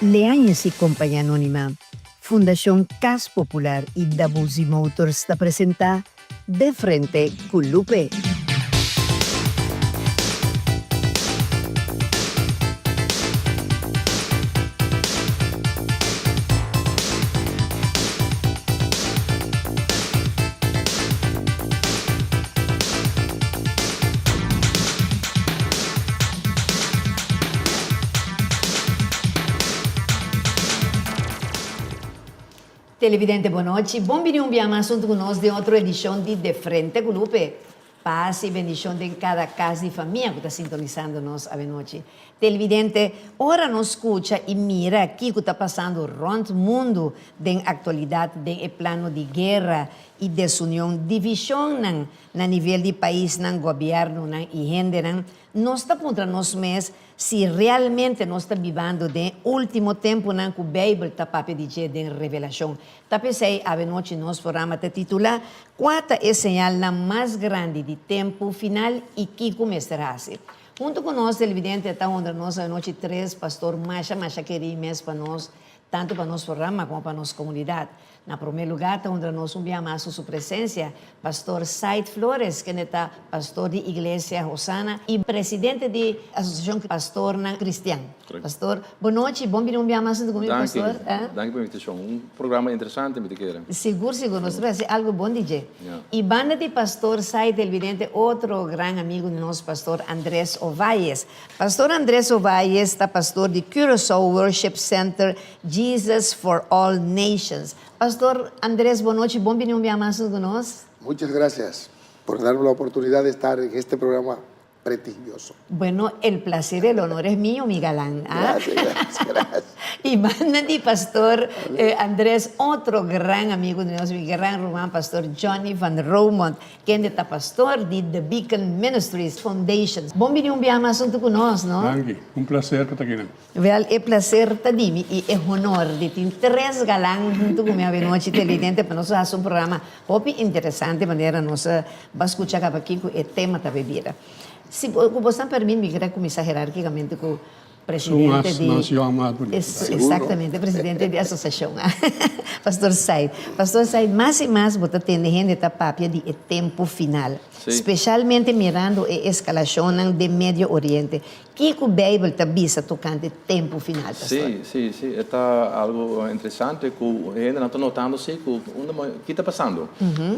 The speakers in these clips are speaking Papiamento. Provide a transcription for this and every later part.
Leañez y Compañía Anónima, Fundacion Cas Popular y Dabuzi Motors ta presenta De Frente cu Lupe. Televidente bon nochi, bon bini un bia mas hunto cu nos den otro edicion di De Frente cu Lupe. Paz y bendicion den cada cas di famia cu ta sintonisando nos avenochi. Televidente, ora nos scucha y mira kico ta pasando rond mundo den actualidad den e plano di guera y desunion, divisionnan na nivel di paisnan, gobiernonan y hendenan, nos ta puntra nos mes si realmente nos ta bibando den e ultimo temponan cu Bijbel ta papia di dje den Revelacion. Ta p'esey avenochi nos programa ta titula Cua ta e señalnan mas grandi di tempo final y kico mester haci? Hunto cu nos televidente ta honra nos avenochi tres pastor masha masha keri mes pa nos, tanto pa nos programa como pa nos comunidad. Na promé lugá ta honra nos un bia mas ku su presensia Pastor Said Flores, kende ta pastor di Iglesia Hosana i presidente di Asosiashon Pastornan Kristian. Pastor, bon nochi, bon bini un bia mas huntu ku mi, Pastor. Danki, danki pa e invitashon. Un programa interesante mi ta kere. Sigur, sigur, nos ta por hasi algu bon di dje. I banda di Pastor Said Elvidente, otro gran amigu di nos, Pastor Andres Ovalles. Pastor Andres Ovalles ta pastor di Curaçao Worship Center Jesus for All Nations. Pastor Andres, bon nochi, bon bini un bia mas huntu ku nos. Muchas gracias por darme la oportunidad de estar en este programa prestigioso. Bueno, el placer, el honor es mío, mi galán. Ah? Gracias, gracias, gracias. Y banda di Pastor Andres, otro gran amigo di nos, mi gran ruman, Pastor Johnny van Romondt. Kende ta pastor di The Beacon Ministries Foundation. Bon bini un biaha mas huntu ku nos, no? Danki. Un placer pa ta akinan. Wel, e placer ta di mi i e honor di tin tres galan huntu ku mi avenochi televidente pa nos hasi un programa hopi interesante manera nos a ba skucha kaba kiko e tema ta bebida. Si ku bosnan permit mi kere kuminsá herarkikamente ku Presidente di. Exactamente, presidente di asociacion. Pastor Said. Pastor Said, mas y mas bo ta tende hende ta papia di e tempo final. Specialmente mirando e escalacionnan den Medio Oriente. Kico Bijbel ta bisa tocante tempo final, Pastor? Sí, sí, sí. E ta algo interesante cu hendenan ta notando sí cu unda ki ta pasando.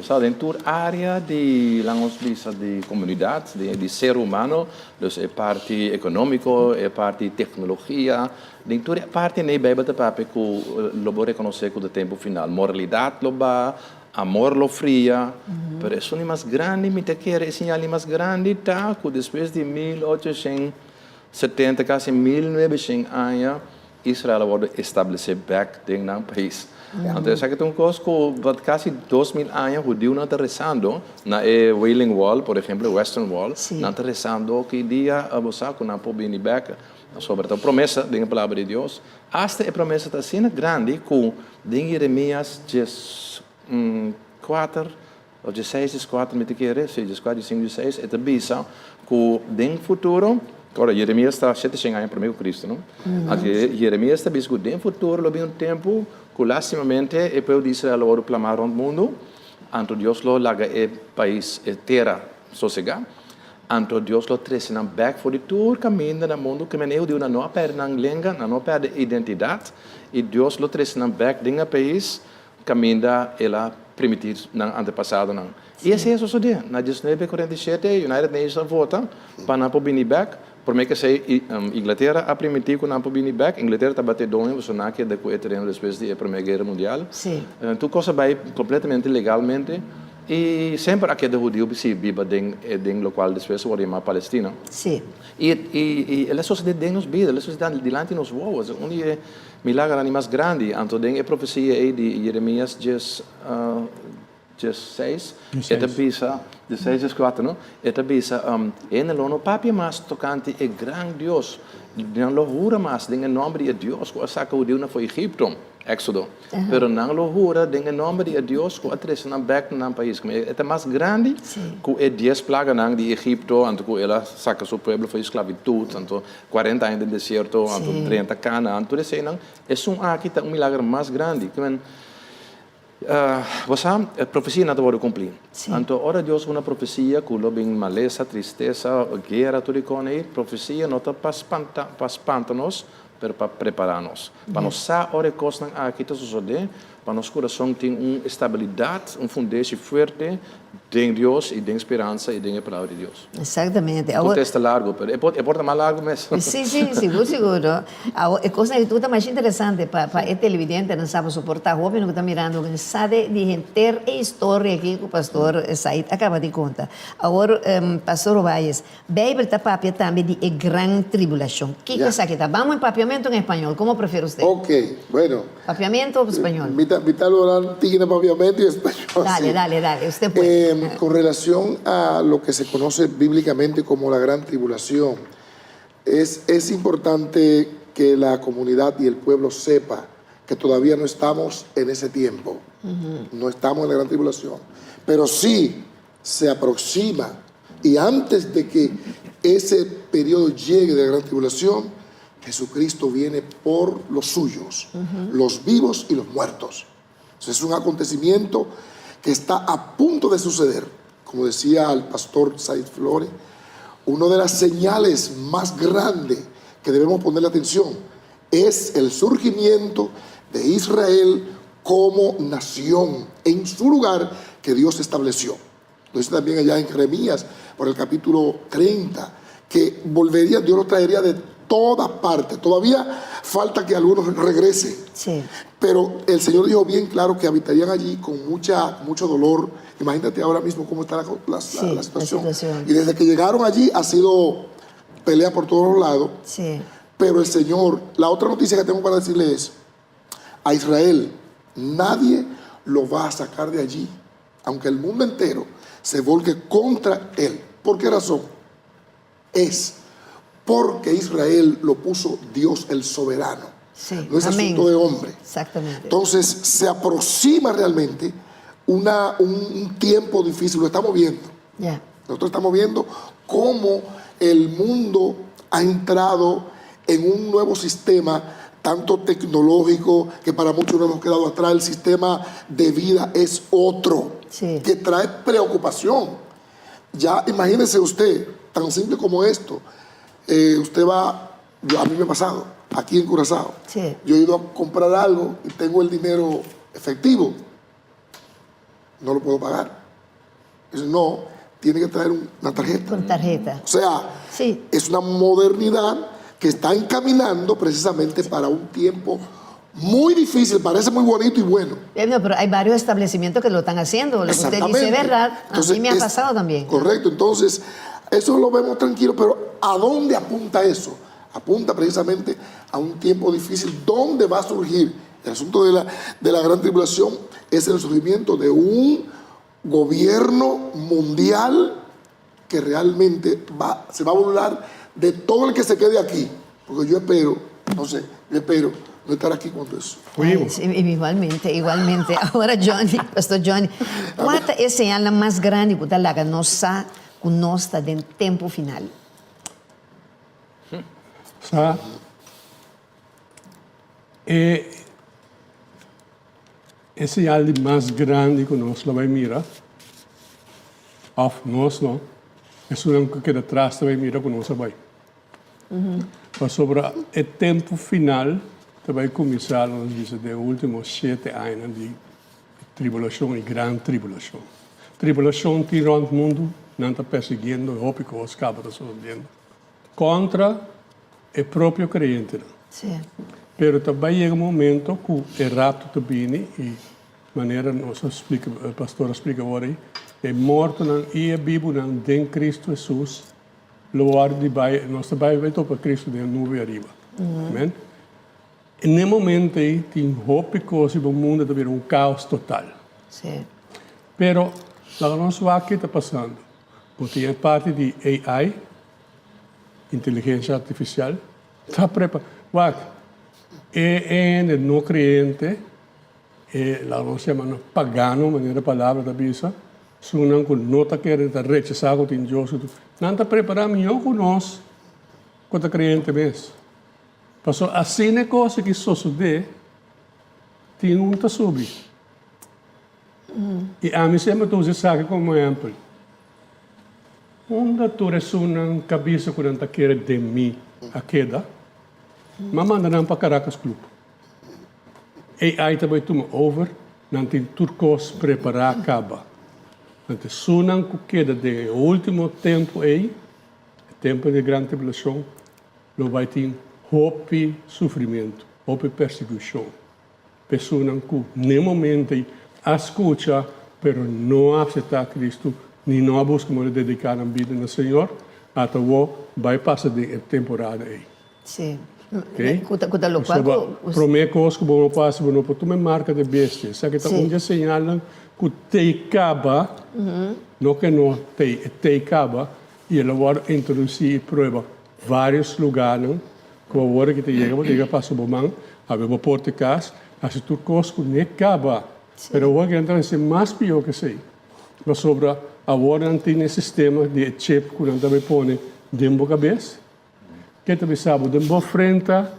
Sa den tur area di, laga nos bisa, di comunidad, di ser humano, Dus e parti ekonómiko, e parti teknologia, den tur e partinan ei Beibel ta papia ku lo bo rekonosé ku ta tempu final. Moralidat lo baha, amor lo fria, pero esun di mas grandi mi ta kere, e siñal di mas grandi ta ku despues di 1870, kasi 1900 aña, Israel a wòrdu establesé bèk den nan pais. Anto esaki ta un kos ku kasi 2000 aña hudiunan ta resando na e Wailing Wall, por ehempel, e Western Wall, nan ta resando ki dia bo sa ku nan por bini bèk. Pasobra ta un promesa den e Palabra di Dios. Asta e promesa ta asina grandi ku den Jeremias 14 o 16, 14 mi ta kere, si, 14, 15, 16, e ta bisa ku den futuro, ora Jeremias ta 700 aña promé ku Kristu, no? Anto Jeremias ta bisa ku den futuro lo bin un tempu ku lastimamente e pueblo di Israel lo wòrdu plamá rònt mundu, anto Dios lo laga e pais, e tera sosegá, anto Dios lo trese nan bèk for di tur kaminda na mundu, ke manera e hudiunan no a pèrdè nan lenga, nan no a pèrdè identidat, i Dios lo trese nan bèk den e pais Kaminda el a primití nan antepasadonan. I esei a sosodé. Na 1947, United Nations a vota pa nan por bini bèk. Promé ku esei, Inglatera a primití ku nan por bini bèk. Inglatera tabata e doño, pasobra nan a keda ku e tereno despues di e Promé Guera Mundial. Tur kos a bai kompletamente legalmente. I semper a keda hudiu si biba den den lokual despues a wòrdu yamá Palestina. I i el a sosodé den nos bida, el a sosodé dilanti nos wowo. Un di e Milagernan di mas grandi. Anto den e profesia ei di Jeremias djes djesseis, e ta bisa, djesseis djeskuater, no? E ta bisa, Hende lo no papia mas tokante e gran Dios. Nan lo hura mas den e nòmber di e Dios ku a saka hudiunan for Egipto, Éksodo, pero nan lo hura den e nòmber di e Dios ku a trese nan bèk na nan pais. E ta mas grandi ku e dies plaganan di Egipto, anto ku el a saka su pueblo for di sklabitut, anto kuarenta aña den desierto, anto drenta Kanaan, tur eseinan. Esun aki ta un milager mas grandi. Bo sa, e profesianan ta wòrdu kumplí. Anto ora Dios duna profesia ku lo bin malesa, tristesa, guera, tur e kos ei, profesia no ta pa spanta pa spanta nos, pero pa prepará nos. Pa nos sa ora e kosnan aki ta sosodé, pa nos kurason tin un estabilidat, un fundeshi fuerte den Dios i den speransa i den e Palabra di Dios. Exactamente. Awor. Contesta largo, pero e por e por ta mas largo mes. Sí, sí, sigur, sigur. Awor, e cosnan aki tur ta masha interesante pa pa e televidentenan sa pasobra por ta hobennan cu ta mirando cu sa de di henter e historia aki cu Pastor Said a caba di conta. Awor, Pastor Ovalles, Bijbel ta papia tambe di e gran tribulacion. Kico esaki ta? Bamo en papiamento o en español? Como prefiere usted? Ok, bueno. Papiamento o spañol? Mi ta, mi ta lora un tiki na papiamento y español. Dale, dale, dale, usted puede. Con relación a lo que se conoce bíblicamente como la gran tribulación, es, es importante que la comunidad y el pueblo sepa que todavía no estamos en ese tiempo. No estamos en la gran tribulación. Pero sí se aproxima y antes de que ese periodo llegue de la gran tribulación, Jesucristo viene por los suyos, los vivos y los muertos. es un acontecimiento que está a punto de suceder. Como decía el pastor Said Flores, una de las señales más grandes que debemos ponerle atención es el surgimiento de Israel como nación en su lugar que Dios estableció. Lo dice también allá en Jeremías, por el capítulo 30, que volvería, Dios lo traería de toda parte. Todavía falta que algunos regresen. Sí. Pero el Señor dijo bien claro que habitarían allí con mucha, mucho dolor. Imagínate ahora mismo cómo está la, situación. Y desde que llegaron allí ha sido pelea por todos lados. Sí. Pero el Señor, la otra noticia que tengo para decirle es, a Israel nadie lo va a sacar de allí, aunque el mundo entero se volque contra él. ¿Por qué razón? Es porque Israel lo puso Dios el soberano. Sí. No es asunto de hombre. Exactamente. Entonces se aproxima realmente una, un, tiempo difícil, lo estamos viendo. Nosotros estamos viendo cómo el mundo ha entrado en un nuevo sistema, tanto tecnológico, que para muchos nos hemos quedado atrás, el sistema de vida es otro, que trae preocupación. Ya imagínese usted, tan simple como esto, eh, usted va, yo, a mí me ha pasado, aquí en Curazao, yo he ido a comprar algo y tengo el dinero efectivo, no lo puedo pagar. Dice, no, tiene que traer una tarjeta. Con tarjeta. O sea, es una modernidad que está encaminando precisamente para un tiempo muy difícil, parece muy bonito y bueno. Eh, no, pero hay varios establecimientos que lo están haciendo. Lo que usted dice es verdad. A mí me ha pasado también. Correcto, entonces, eso lo vemos tranquilo, pero ¿a dónde apunta eso? Apunta precisamente a un tiempo difícil donde va a surgir el asunto de la, de la gran tribulación, es el surgimiento de un gobierno mundial que realmente va, se va a burlar de todo el que se quede aquí. Porque yo espero, no sé, yo espero no estar aquí cuando eso. Sí, igualmente, igualmente. Ahora, Johnny, Pastor Johnny, kua ta e señalnan mas grandi ku ta laga nos sa ku nos ta den tempu final? Sa e E señal di mas grandi ku nos lo bai mira, òf nos no, esunnan ku keda tras ta bai mira ku nos a bai. Pasobra e tempu final ta bai kuminsá, lo nos bisa, den e último shete añanan di tribulashon i gran tribulashon. Tribulashon tin rònt mundu, nan ta persiguiendo i hopi kos kaba ta sosodiendo kontra e propio kreyentenan. Pero ta bai yega un momento ku e rapto ta bini i manera nos a splika, e pastor a splika awor ei, e mortonan i e bibunan den Kristu Hesus lo wòrdu di bai, nos ta bai bai topa Kristu den e nube ariba. Amen. I n'e momento ei tin hopi kos riba mundu ta bira un kaos total. Pero laga nos wak ke ta pasando. Bo tin e parti di AI, inteligensia artifisial. Ta prepa. Wak, e hende no kreyente, e laga nos yama nan pagano, manera e palabra ta bisa, esunnan ku no ta kere, ta rechasá ku tin Dios, nan ta prepará mihó ku nos ku ta kreyente mes. Pasobra asina e kos aki sosodé, tin un ta subi. I ami semper ta usa esaki komo ehèmpel. Unda tur esunnan ka bisa ku nan ta kere den mi a keda? M'a manda nan pa Caracas Club. AI ta bai tuma over, nan tin tur kos prepará kaba. Anto esunnan ku keda den e último tempu ei, e tempu di gran tribulashon, lo bai tin hopi sufrimentu, hopi persekushon. Personan ku n'e momento ei a skucha pero no a aseptá Kristu ni no a buska moda dediká nan bida na Señor, ata awor bai pasa den e temporada ei. Sí. Oké? Ku ta, ku ta lokual Pasobra ku. promé kos ku bo no por hasi, bo no por tuma e marka di bestia. Esaki ta Sí. un di e señalnan ku t'ei kaba, no ke no t'ei, e t'ei kaba i el a wòrdu introdusí i prueba Varios lugarnan ku awor aki ta yega bo ta yega pasa bo man, habri bo porta di kas, hasi tur kos ku ne kaba. Pero awor aki nan ta hasi mas pió ku esei. Pasobra awor nan tin e sistema di e chip ku nan ta bai pone den bo kabes, ke ta bisa bo den bo frenta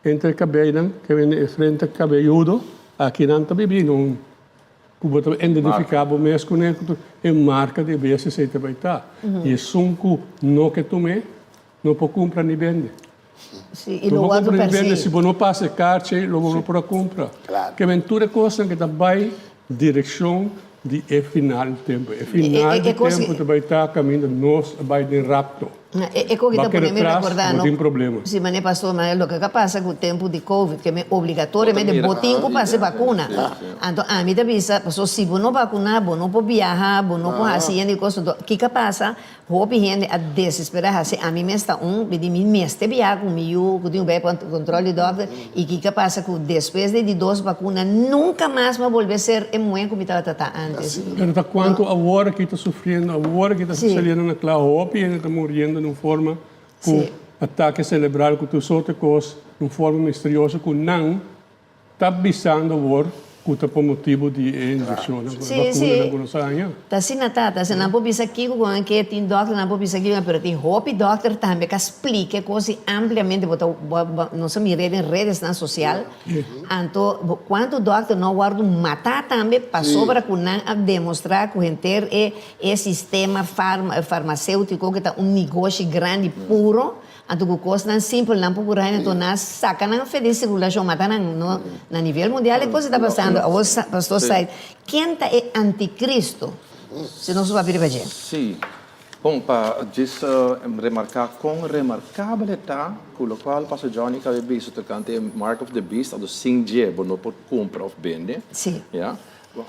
entre e kabeinan, ke bini e frenta kabeyudo, aki nan ta bibi un Ku bo ta identifiká bo mes kuné ku tur e marka di e bestia esei ta bai ta. I esun ku no ke tum'é no por kumpra ni bende. Sí, i No lo por wòrdu kumpra ni bende, persí. si bo no pasa e karchi ei lo bo no por a kumpra. Ke men tur e kosnan ke ta bai direkshon di e final tempu. E final di tempu ta bai ta kaminda nos a bai den rapto. E koki ta Bo a keda pone mi tras, rekorda bo no. tin problema. Si mane pastor mane loke ka pasa ku tempu di covid ke mi obligatoriamente bo tin ku pasa e bakuna. Anto ami ta bisa paso si bo no bakuna bo no por biaha bo no por hasi hende kos anto kiko a pasa hopi hende a desespera hasi ami mes ta un mi di mi mester biaha ku mi yu ku tin ku bai pa kontrol di dokter i kiko a pasa ku despues di di dos bakuna nunka mas mi a bolbe ser e muhe ku mi tabata ta antes. Pero ta cuanto awor aki ta sufriendo, awor aki ta saliendo na cla, hopi hende ta muriendo den un forma cu atake celebral cu tur soort di cos, den un forma misterioso cu nan ta bisando awor cu ta pa motibo di e inyeccionnan, cu e vacunanan cu nos a haña. Ta asina ta, ta asina. Nan por bisa kico cu nan ke, tin dokter nan por bisa kico, pero tin hopi dokter tambe ca splica e cos y ampliamente bo ta, nos a mira den redesnan social. Anto cuanto dokter no a wordo mata tambe pasobra cu nan a demostra cu henter e e sistema farmaceutico cu ta un negoshi grandi puro, anto cu cosnan simpel nan por cura hende, anto nan a saca nan fe den circulacion mata nan no na nivel mundial e cos ta pasando. Awor Pastor Said, ken ta e anticristo? Si nos papia riba dje. Sí. Bon, pa djis remarká kon remarkabel e ta ku lokual Pastor Johnny kabe bisa tokante e mark of the beast, anto sin dje bo no por kumpra òf bende. Sí. Ya.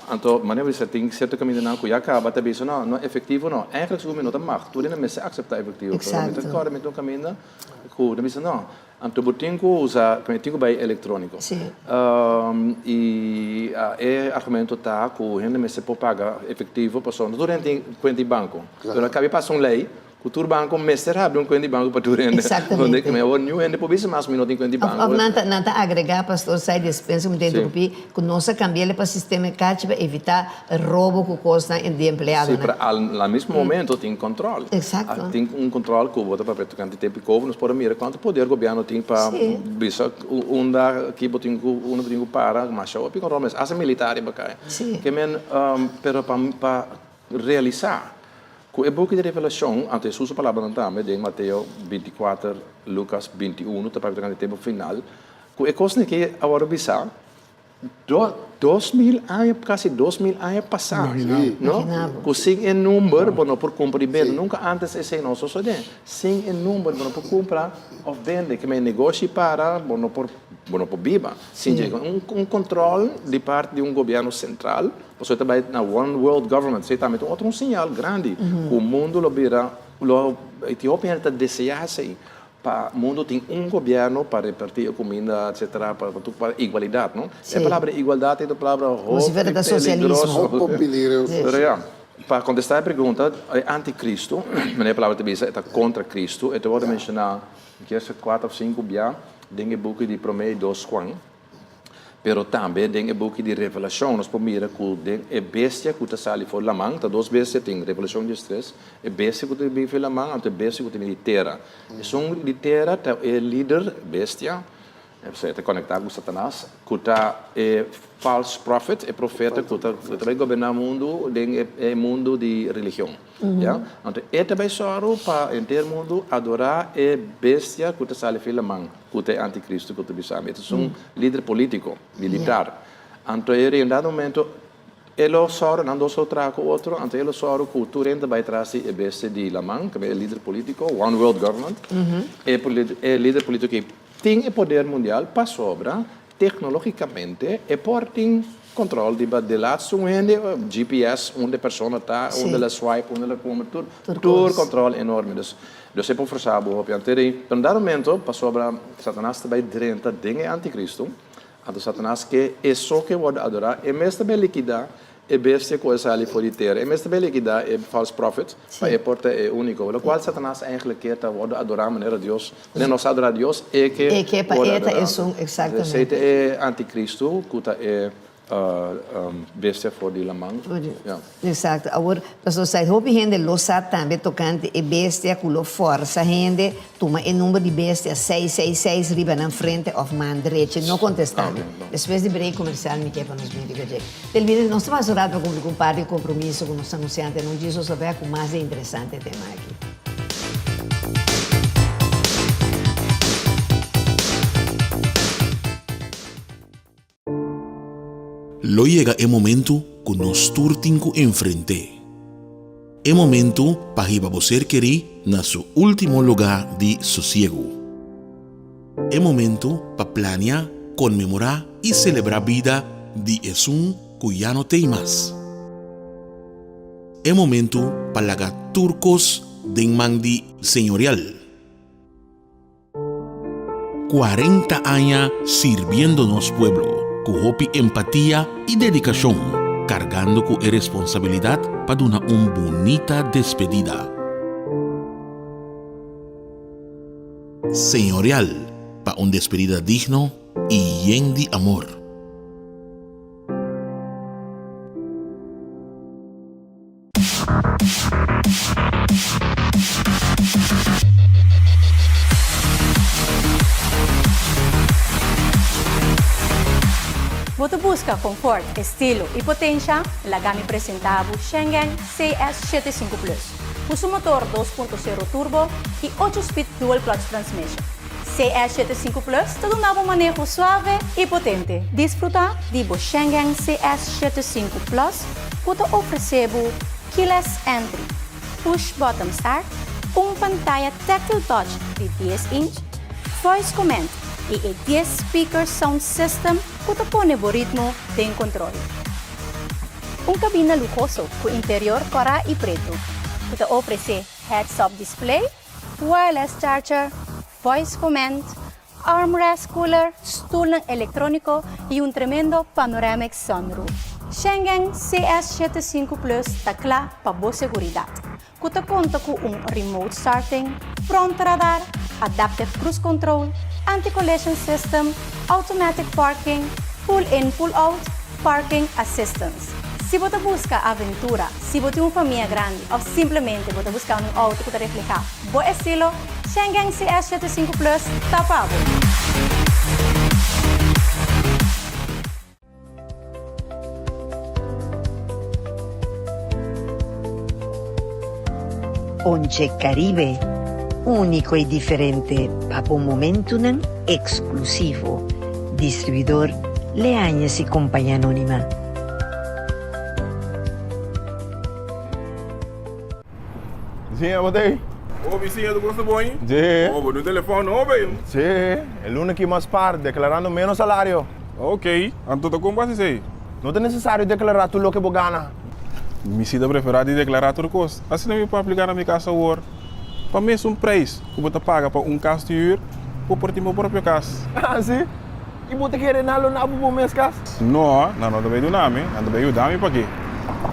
Anto, manera bo bisa tin sierto kamindanan ku ya kaba ta bisa no, no efektivo no. Eigentlik segun mi no ta mag, tur hende mester akseptá efektivo. Pero mi ta kòrda mi ta un kaminda ku ta bisa no. Anto bo tin ku usa, ku tin ku bai elektróniko. Sí. I e argumento ta ku hende mester por paga efektivo pasobra no tur hende tin kuenta di banko. Pero a kabi pasa un lei ku tur banko mester habri un kuenta di banko pa tur hende. Exactamente. Awor niun hende por bisa mas mi no tin kuenta di banko. Of nan ta nan ta agrega pastor Sai despensa ku mi ta interrumpí ku nos a kambi'el pa sistema e kachi pa evitá robo ku kosnan di empleadonan. Sí, pero al na mismo momento tin control. Exacto. Tin un control ku bo ta papia tocante tempo di covid, nos por a mira cuanto poder gobierno tin pa bisa unda ki bo tin ku unda bo tin ku para, masha hopi control mes, hasta militar riba kaya. Ke men, pero pa pa realisa ku e buki di Revelacion, anto Hesus su palabranan tambe den Mateo 24, Lucas 21 ta papia tocante tempo final, ku e kosnan ke a wòrdu bisa, 2000 aña, casi 2000 aña pasá, no? Cu sin e number bo no por cumpra y bende. Nunca antes esey no sosode. Sin e number bo no por cumpra of bende. Ke men negoshi para, bo no por, bo no por biba. Sin dje. Un, un control di parti di un gobierno central, pasobra ta bay na one world government. Esey tambe ta un otro un señal grandi cu mundo lo bira, lo, y hopi hende ta desea esey. Pa mundo tin un gobierno pa reparti e cuminda etcetera pa tur pa igualidad no. E palabra igualdad ta un palabra hopi peligroso. Hopi peligroso. Pero ya, pa contesta e pregunta e anticristo, manera e palabra ta bisa e ta contra Cristo, e ta wordo menciona. Kier ser kuater òf sinku bia den e buki di Promé i Dos Juan, pero tambe den e buki di Revelashon nos por mira ku den e bestia ku ta sali for laman, ta dos bestia tin, Revelashon diestres, e bestia ku ta bin for laman anto e bestia ku ta bin di tera. Esun di tera ta e lider, bestia, Esei ta konektá ku Satanas, ku ta e false prophet, e profeta ku ta ku ta bai goberná mundu den e mundu di religion. Ya. Anto e ta bai sòru pa henter mundu adorá e bestia ku ta sali for laman, ku ta e antikristu ku ta bisa mi. E ta un lider polítiko, militar. Anto e un dado momento E lo sòru, nan dos lo traha ku otro, anto e lo sòru ku tur hende ta bai tras di e bestia di laman, ku e lider polítiko, one world government, e e lider polítiko ei tin e poder mundial pasobra teknologikamente e por tin kòntròl riba de laatste un hende, GPS, unda e persona ta, unda el a swipe, unda el a kume, tur tur kòntròl enorme. Dus dus e por forsa bo hopi. Anto e un dado momento pasobra Satanas ta bai drenta den e antikristu, Anto Satanas ke e so ke wòrdu adorá, e mes ta bai likidá e bestia ku a sali for di tera, e mes ta bai likidá e false prophet pa e por ta e úniko. Lokual Satanas eigentlik ke ta wòrdu adorá manera Dios, manera nos ta adorá Dios, e ke wòrdu adorá. Esei ta e antikristu ku ta e bestia for di laman. Exacto. Awor, pasobra sa hopi hende lo sa tambe tocante e bestia cu lo forsa hende tuma e number di bestia 666 riba nan frente of man drechi. No contesta mi. Despues di break comercial mi ke pa nos bin riba dje. Televidente, nos ta pasa un rato pa cumpli cu un par di compromiso cu nos anunciante no djis nos ta bek cu mas di e interesante tema aki. Lo yega e momentu ku nos tur tin ku enfrent'é. E momentu pa hiba bo ser kerí na su último lugá di sosiegu. E momentu pa plania, konmemorá i selebrá bida di esun ku ya no t'ei mas. E momentu pa laga tur kos den man di Señorial. 40 aña sirbiendo nos pueblo ku hopi empatia i dedikashon, kargando ku e responsabilidat pa duna un bunita despedida. Señorial pa un despedida digno i yen di amor. Bo ta buska konfort, estilo i potensha? Laga mi presenta bo Shengen CS shete sinku Plus, ku su motor dos punto sero turbo i ocho speed dual clutch transmission. CS shete sinku Plus ta duna bo maneho suave i potente. Disfruta di bo Shengen CS shete sinku Plus ku ta ofresé bo keyless entry, push button start, un pantaya tactile touch di dies inch, voice command i e dies speaker sound system ku ta pone bo ritmo den kontrol. Un kabina luhoso ku interior kòrá i pretu ku ta ofresé heads-up display, wireless charger, voice command, Armrest cooler, stulnan electronico y un tremendo panoramic sunroof. Schengen CS shete sinku Plus ta cla pa bo seguridad, cu ta conta cu un remote starting, front radar, adaptive cruise control, anti-collision system, automatic parking, pull in pull out, parking assistance. Si bo ta busca aventura, si bo tin un famia grandi of simplemente bo ta buscando un auto cu ta refleha bo estilo, Schengen CS 75 Plus ta pa bo! Ponche Caribe, úniko i diferente pa bo momentunan eksklusivo. Distribuidor Leañez y Compañía Anónima. Bisiña, bo ta ei? Oh, bisiña, tu gosta bon? Sí. Oh, bo dun telefòn nobo, ei? Sí, e luna aki mas par, deklarando ménos salario. Ok, anto ta kon bo hasi esei? No ta nesesario deklará tur loke bo gana. Mi si ta preferá di deklará tur kos. Asina mi por apliká na mi kas awor. Pa mesun preis ku bo ta paga pa un kas di hür, bo por tin bo propio kas. Ah, si? I bo ta kere nan lo na bo bo mes kas? No, nan no ta bai duna mi, nan ta bai yuda mi paki.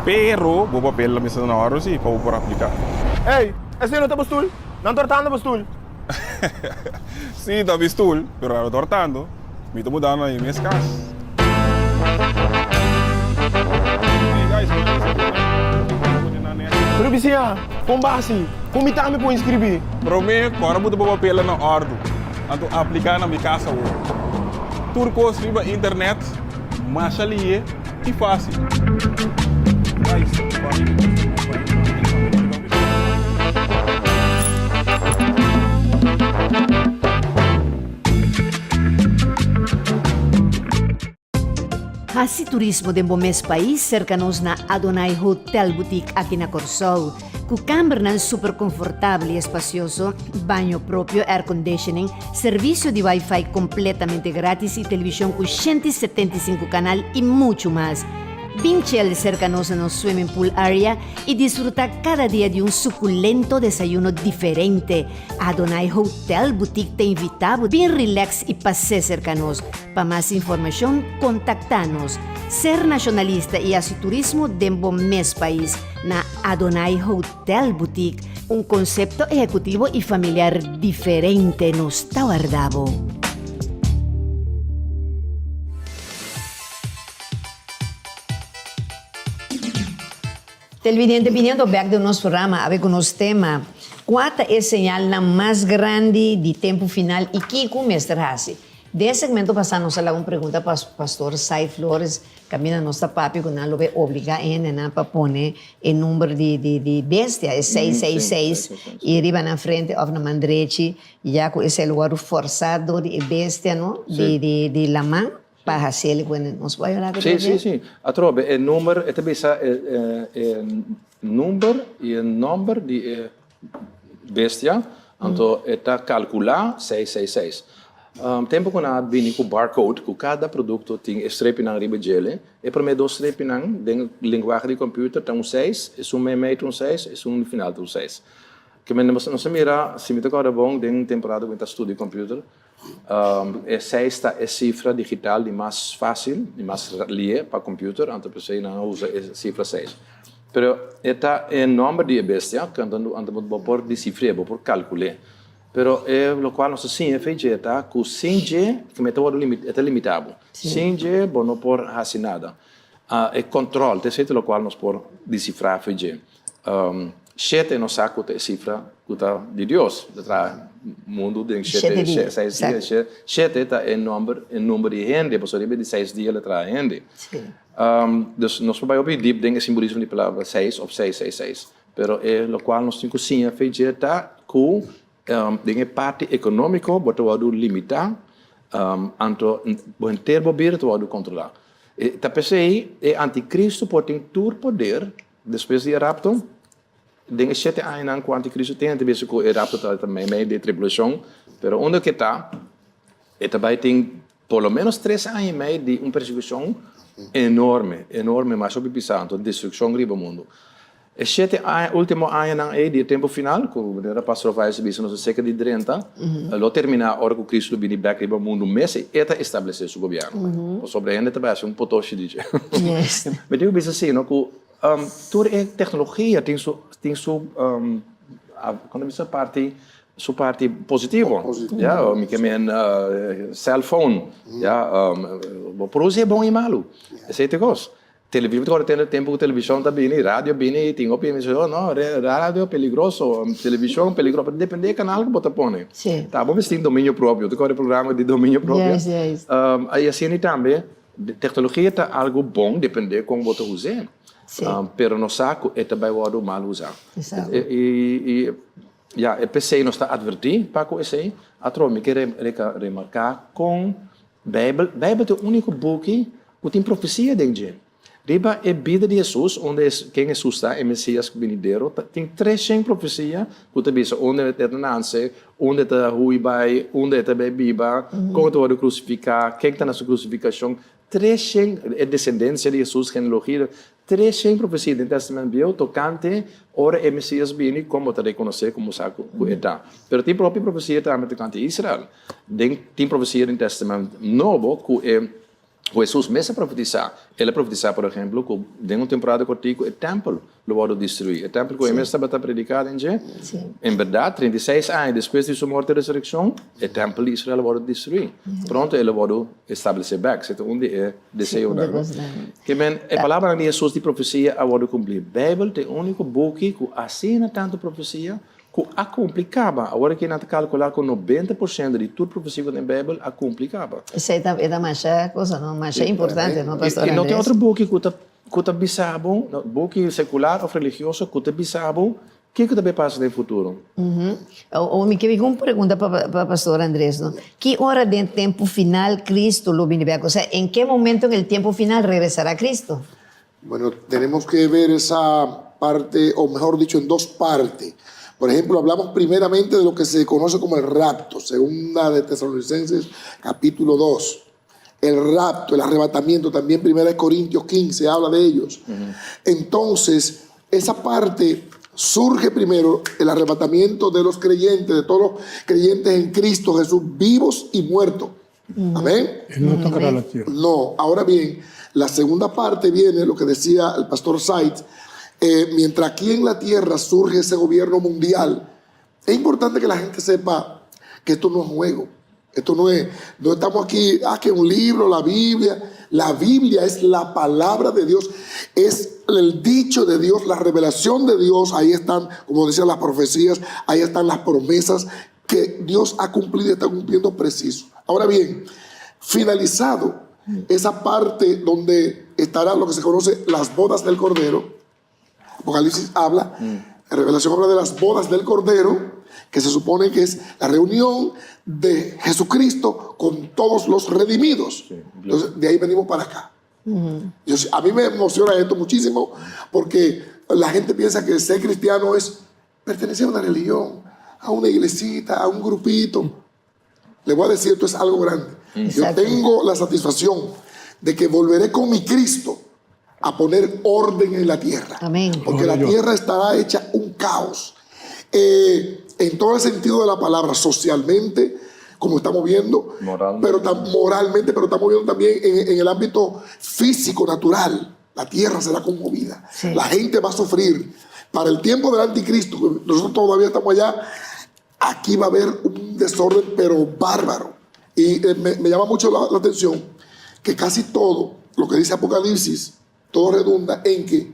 Pero bo papel lo mester na òrdu si pa bo por apliká. Ey, esei no ta bo stul? Nan tortando bo stul. Sí, ta mi stul, pero awor tanto, mi ta mudando na mi mes kas. Pero bisiña, kon basi? Kon mi tambe por inskribí? Promé, kòrda bo ta bo papelnan na òrdu, anto apliká na Mi Kas Awor. Tur kos riba internet, masha lihe i fásil. Hasi turismo den bo mes pais serka nos na Adonai Hotel Boutique aki na Kòrsou. Ku kambernan super konfortabel i espasioso, baño propio, air conditioning, servisio di wifi kompletamente gratis i televishon ku 175 kanal i muchu mas. Bin chel serka nos na nos swimming pool area i disfrutá kada dia di un sukulento desayuno diferente. Adonai Hotel Boutique ta invitá bo bin relax i pas'é serka nos. Pa mas informashon kontaktá nos. Ser nashonalista i hasi turismo den bo mes pais na Adonai Hotel Boutique, un konsepto ehekutivo i familiar diferente nos ta warda bo. Televidente biniendo bek den nos programa awe ku nos tema, Kua ta e señalnan mas grandi di tempu final i kiko mester hasi? Den e segmento pasá nos a laga un pregunta pa Pastor Sai Flores kaminda nos ta papia ku nan lo bay obligá e hendenan pa pone e number di di bestia, e 666, i riba nan frente òf nan man drechi, ya ku esei lo wòrdu fòrsá dor di e bestia no di di di laman pa hasi el ku nos por ayudá ku Sí, sí, sí. Atrobe e number e ta bisa e e number i e nòmber di e bestia, anto e ta kalkulá 666. Tempu ku nan a bini ku barcode, ku kada produkto tin e strepinan riba djele, e promé dos strepinan den lenguahe di computer ta un seis, esun meimei ta un seis, esun di final ta un seis. Ke men nos a mira, si mi ta kòrda bon, den temporada ku mi ta studia computer, e seis ta e sifra digital di mas fásil, di mas lié pa computer, anto p'esei nan a usa e sifra seis. Pero e ta e nòmber di e bestia, ku anto bo por desifr'é, bo por kalkul'é. Pero e lokual nos ta siña fe dje ta ku sin dje ku ta wòrdu e ta limitá bo. Sin dje bo no por hasi nada. E kòntròl ta esei ta lokual nos por desifrá fe dje. Shete nos sa ku ta e sifra ku ta di Dios. Ta traha mundu den shete seis dia. Shete ta e nòmber e number di hende pasobra riba di seis dia el a traha hende. Dus nos por bai hopi dip den e simbolismo di palabra seis òf seis seis seis. Pero e lokual nos tin ku siña fe dje ta ku den e parti ekonómiko bo ta wòrdu limitá, anto bo henter bo bida ta wòrdu kontrolá. E ta p'esei e antikristu por tin tur poder despues di e rapto. Den e shete añanan ku antikristu tin, ta bisa ku e rapto ta meimei di e tribulashon, pero unda ku e ta, e ta bai tin Por lo menos tres aña y mei di un persekushon enorme, enorme, masha hopi pisá, anto destrukshon riba mundu. E shete aña, último añanan ei di e tempu final, ku manera Pastor Ovayo a bisa nos a seka di drenta, lo terminá ora ku Kristu lo bini bèk riba mundu mes i e ta establesé su gobièrnu. Pasobra hende ta bai hasi un potoshi di dje. Mi tin ku bisa asina ku tur e teknologia tin su, tin su, kon ta bisa, parti Su parti positivo, ya, mi ke men cellphone, ya, bo por usa e bon i malu, esei ta e kos. Television, bo ta kòrda tempu ku televishon ta bini, radio bini, tin hopi hende bisa, oh no, radio peligroso, televishon peligroso, pero depende e kanal ku bo ta pone. Ta bo mester tin dominio propio, bo ta kòrda e programa di dominio propio? I asina tambe, teknologia ta algu bon depende kon bo ta us'é, pero nos sa ku e ta bai wòrdu mal usá. I Ya, e p'esei nos ta atvertí pa ku esei. Atrobe mi ke remarká kon Beibel, Beibel ta e úniko buki ku tin profesia den dje. Riba e bida di Hesus, unda ken Hesus ta, e Mesias binidero, tin treshen profesia ku ta bisa unda e ta nase, unda e ta hui bai, unda e ta bai biba, kon e ta wòrdu krusifiká, ken ta na su krusifikashon. Treshen, e desendensia di Hesus, genealogia, Treshen profesia den Testament Bieu tokante ora e Mesias bini, kon bo ta rekonosé komo sa ku e ta. Pero tin propio profesia tambe tokante Israel. Den tin profesia den Testament Nobo ku e. Ku Hesus mes a profetisá. El a profetisá, por ehemplo, ku den un temporada kortiku e tèmpel lo wòrdu destruí. E tèmpel ku e mes tabata prediká den dje. En bèrdat, 36 aña despues di su morto i resurekshon, e tèmpel di Israel a wòrdu destruí. Pronto el a wòrdu establesé bèk. Esei ta un di e deseonan. Ke men, e palabranan di Hesus di profesia a wòrdu kumplí. Beibel ta e úniko buki ku asina tantu profesia Ku a kumpli kaba. Awor aki nan ta kalkulá ku 90% di tur profesia ku ta den Beibel a kumpli kaba. Esei ta e ta masha cosa no, masha importante no Pastor I no tin Andres. otro buki ku ta ku ta bisa bo, buki sekular òf religioso ku ta bisa bo kiko ta bai pasa den futuro. O mi ke bin ku un pregunta pa pa Pastor Andres no. Ki ora den tempu final Cristo lo bini bek? Osea en ke momento en el tiempo final regresará Cristo? Bueno, tenemos que ver esa parte, o mejor dicho, en dos partes. Por ejemplo, hablamos primeramente de lo que se conoce como el rapto, segunda de Tesalonicenses, capítulo 2. El rapto, el arrebatamiento, también primera de Corintios 15 habla de ellos. Entonces, esa parte surge primero el arrebatamiento de los creyentes, de todos los creyentes en Cristo Jesús, vivos y muertos. Amén. Él no tocará la tierra. No, ahora bien, la segunda parte viene, lo que decía el pastor Seitz, eh, mientras aquí en la tierra surge ese gobierno mundial, es importante que la gente sepa que esto no es juego. Esto no es, no estamos aquí, ah, que un libro, la Biblia. La Biblia es la palabra de Dios, es el dicho de Dios, la revelación de Dios. Ahí están, como decían las profecías, ahí están las promesas que Dios ha cumplido y está cumpliendo preciso. Ahora bien, finalizado esa parte donde estará lo que se conoce las bodas del Cordero, Apocalipsis habla, la Revelación habla de las bodas del Cordero, que se supone que es la reunión de Jesucristo con todos los redimidos. Entonces, de ahí venimos para acá. Yo, a mí me emociona esto muchísimo porque la gente piensa que ser cristiano es pertenecer a una religión, a una iglesita, a un grupito. Le voy a decir, esto es algo grande. Yo tengo la satisfacción de que volveré con mi Cristo a poner orden en la tierra. Amén. Porque la Gloria a Dios. tierra estará hecha un caos. Eh, en todo el sentido de la palabra, socialmente, como estamos viendo, Moralmente. pero tam- moralmente, pero estamos viendo también en, en el ámbito físico, natural. La tierra será conmovida. Sí. La gente va a sufrir. Para el tiempo del anticristo, que nosotros todavía estamos allá, aquí va a haber un desorden, pero bárbaro. Y eh, me, me llama mucho la, la atención que casi todo lo que dice Apocalipsis, todo redunda en que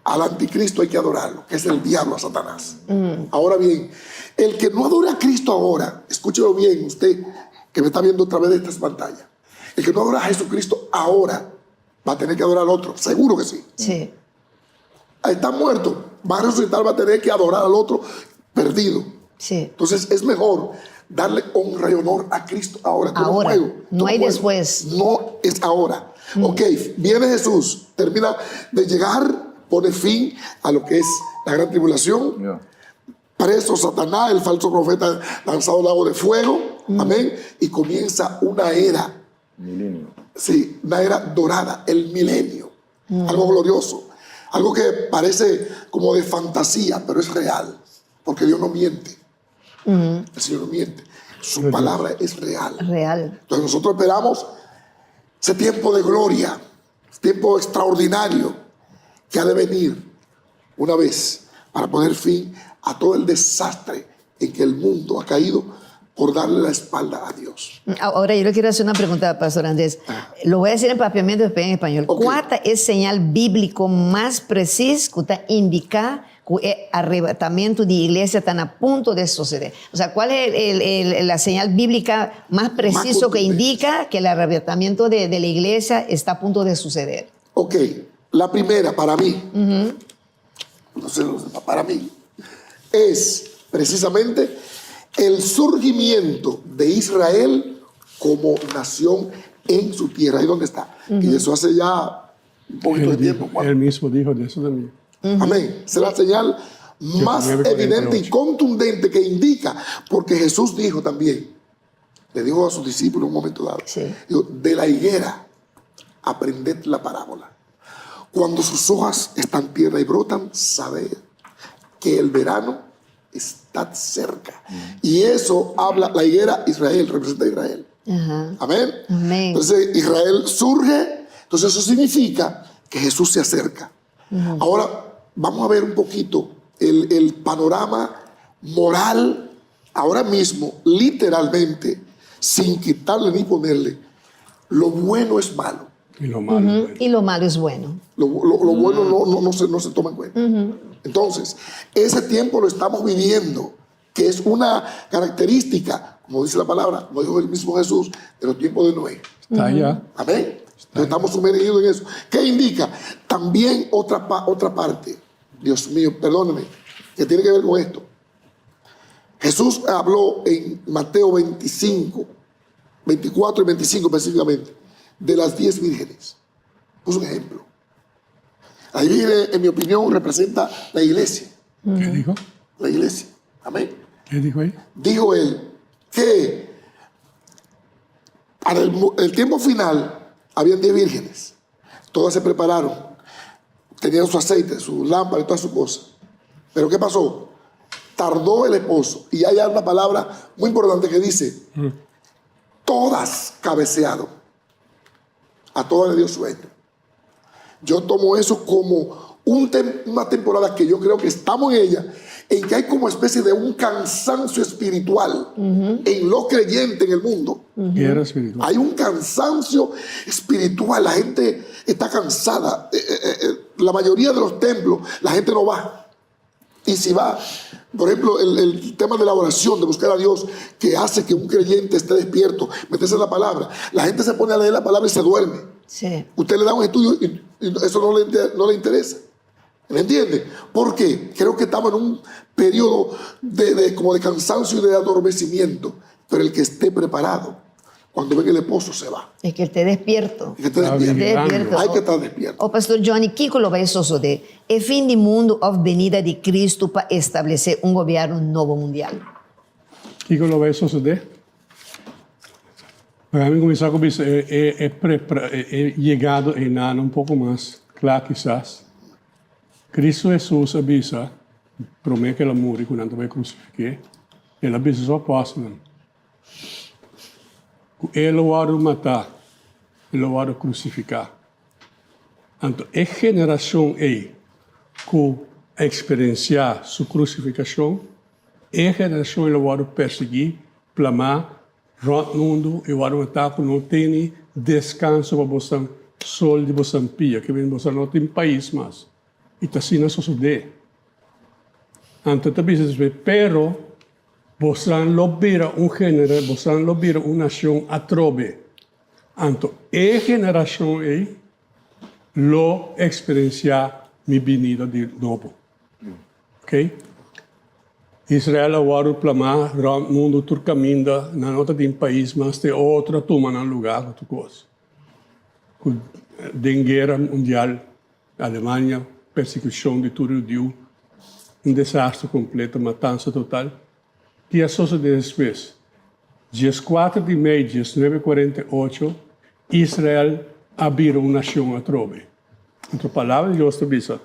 al anticristo hay que adorarlo, que es el diablo, a Satanás. Ahora bien, el que no adora a Cristo ahora, escúchelo bien usted que me está viendo a través de estas pantallas, el que no adora a Jesucristo ahora va a tener que adorar al otro, seguro que sí. Sí. Está muerto, va a resucitar, va a tener que adorar al otro perdido. Sí. Entonces es mejor darle honra y honor a Cristo ahora. Esto no es Ahora. juego, esto No hay es juego. después. No es ahora. Ok, viene Jesús, termina de llegar, pone fin a lo que es la gran tribulación. Ya. Preso Satanás, el falso profeta lanzado al lago de fuego. Amén. Y comienza una era. Milenio. Sí, una era dorada, el milenio. Algo glorioso. Algo que parece como de fantasía, pero es real. Porque Dios no miente. El Señor no miente. Su palabra es real. Real. Entonces nosotros esperamos ese tiempo de gloria, ese tiempo extraordinario que ha de venir una vez para poner fin a todo el desastre en que el mundo ha caído por darle la espalda a Dios. Ahora yo le quiero hacer una pregunta, Pastor Andrés. Lo voy a decir en papiamento y después en español. Ok. Kua ta e señal bíbliko mas presis ku ta indiká ku e arrebatamentu di iglesia ta na punto di sosodé? O sea, ¿cuál es el- el- el- la señal bíblica más preciso que contundente. indica que el arrebatamiento de, de la iglesia está a punto de suceder? Ok, la primera para mí, no sé los demás, para mí, es precisamente el surgimiento de Israel como nación en su tierra. Ahí donde está. Y eso hace ya un poquito de Él, tiempo. dijo- él mismo dijo de eso también. Amén. Esa es la señal más 19:48. evidente y contundente que indica, porque Jesús dijo también, le dijo a sus discípulos en un momento dado, Sí. dijo, de la higuera aprended la parábola. Cuando sus hojas están tierna y brotan, sabed que el verano Estad cerca. Y eso habla, la higuera, Israel, representa a Israel. Amén. Amén. Entonces Israel surge, entonces eso significa que Jesús se acerca. Ahora vamos a ver un poquito el, el panorama moral ahora mismo, literalmente, sin quitarle ni ponerle, lo bueno es malo. Y lo malo es bueno. Y lo malo es bueno. Lo, lo- lo bueno no, no, no se, no se toma en cuenta. Entonces, ese tiempo lo estamos viviendo, que es una característica, como dice la palabra, como dijo el mismo Jesús, de los tiempos de Noé. Está allá. Amén. Entonces, estamos sumergidos en eso. ¿Qué indica? También otra, pa- otra parte, Dios mío, perdóneme, que tiene que ver con esto. Jesús habló en Mateo 25, 24 y 25 específicamente, de las 10 vírgenes. Puso un ejemplo. Las 10 vírgenes, en mi opinión, representa la iglesia. ¿Qué dijo? La iglesia. Amén ¿Qué dijo ahí? dijo él que para el, mu- el tiempo final habían 10 vírgenes. Todas se prepararon. Tenían su aceite, su lámpara y todas sus cosas. Pero ¿qué pasó? Tardó el esposo. Y hay una palabra muy importante que dice, todas cabecearon. A todas le dio sueño. Yo tomo eso como un tem- una temporada que yo creo que estamos en ella, en que hay como especie de un cansancio espiritual en los creyentes en el mundo. Guerra espiritual. Hay un cansancio espiritual, la gente está cansada. La mayoría de los templos, la gente no va. Y si va, por ejemplo, el, el tema de la oración, de buscar a Dios, que hace que un creyente esté despierto, meterse en la palabra. La gente se pone a leer la palabra y se duerme. Sí. Usted le da un estudio y, y eso no le, inter- no le interesa. ¿Me entiende? Porque creo que estamos en un periodo de, de- como de cansancio y de adormecimiento. Pero el que esté preparado, cuando ve que el esposo se va. Es que esté despierto. El que esté Está despierto. vigilando. Despierto. Hay que estar despierto. O pastor Johnny, kiko lo bay sosodé? E fin di mundu òf benida di Kristu pa establesé un gobièrnu nobo mundial? Kiko lo bay sosodé? Laga mi kuminsá ku bisa e e e prepra e e yegado einan un poko mas kla kisas. Kristu Hesus a bisa promé ku el a muri ku nan ta bay krusifik'é, el a bisa su apòstelnan ku e lo wòrdu matá, e lo wòrdu krusifiká. Anto e generashon ei ku a eksperensiá su krusifikashon, e generashon ei lo wòrdu persiguí, plamá rònt mundu i wòrdu matá ku no tene deskanso pa bosan sol di bosan pia, ke bini bosan no tin pais mas. I ta asina sosodé. Anto ta bisa despues, Pero bosan lo bira un genera, bosan lo bira un nashon atrobe. Anto e generashon ei lo eksperensiá mi binida di nobo. Ok? Israel a wòrdu plamá rònt mundu tur kaminda, nan no ta tin pais mas, te otro a tuma nan lugá ku tur kos. Ku den guera mundial Alemania, persekushon di tur hudiu, un desastre kompleto, matansa total. Ki a sosodé despues? Dieskuater di mei diesnuebe kuarenta i ocho, Israel a bira un nashon atrobe. Anto Palabra di Dios ta bisa,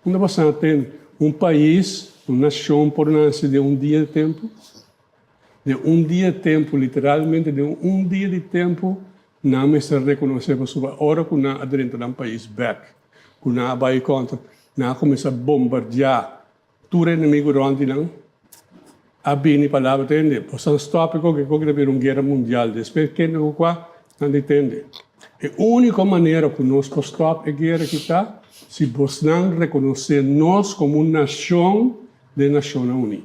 Unda boso a tende un pais, un nashon por nase den un dia di tempu? Den un dia di tempu, literalmente den un dia di tempu, nan mester rekonosé pasobra ora ku nan a drenta nan pais bèk, ku nan a bai kontra, nan a kuminsá bombardiá Tur enemigu rònt di nan a bini palabra tende, Boso stòp e koke koke ta bira un guera mundial. Despues kende ku kua nan di tende. E úniko manera ku nos por stòp e guera aki ta si bosnan rekonosé nos komo un nashon den Nashonnan Uní.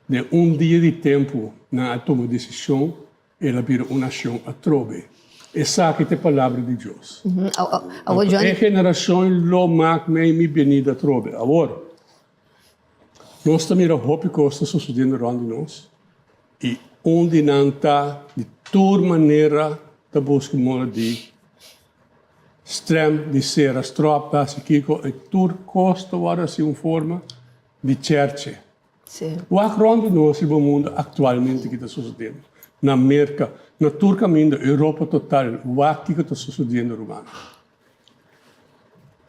Den un dia di tempu nan a tuma desishon El a bira un nacion atrobe. Esaki ta e palabra di Dios. Awor, Johnny. E generacion lo mak mei mi benida atrobe. Awor, nos ta mira hopi cos ta sucediendo rond di nos, y un di nan ta di tur manera ta busca moda di strem, di cera strop, ta haci kico, y tur cos ta worde haci un forma di cherche. Wak rond di nos riba mundu aktualmente ki ta sosodiendo. Na Merka, na tur kaminda, Europa total, wak kiko ta sosodiendo rumannan.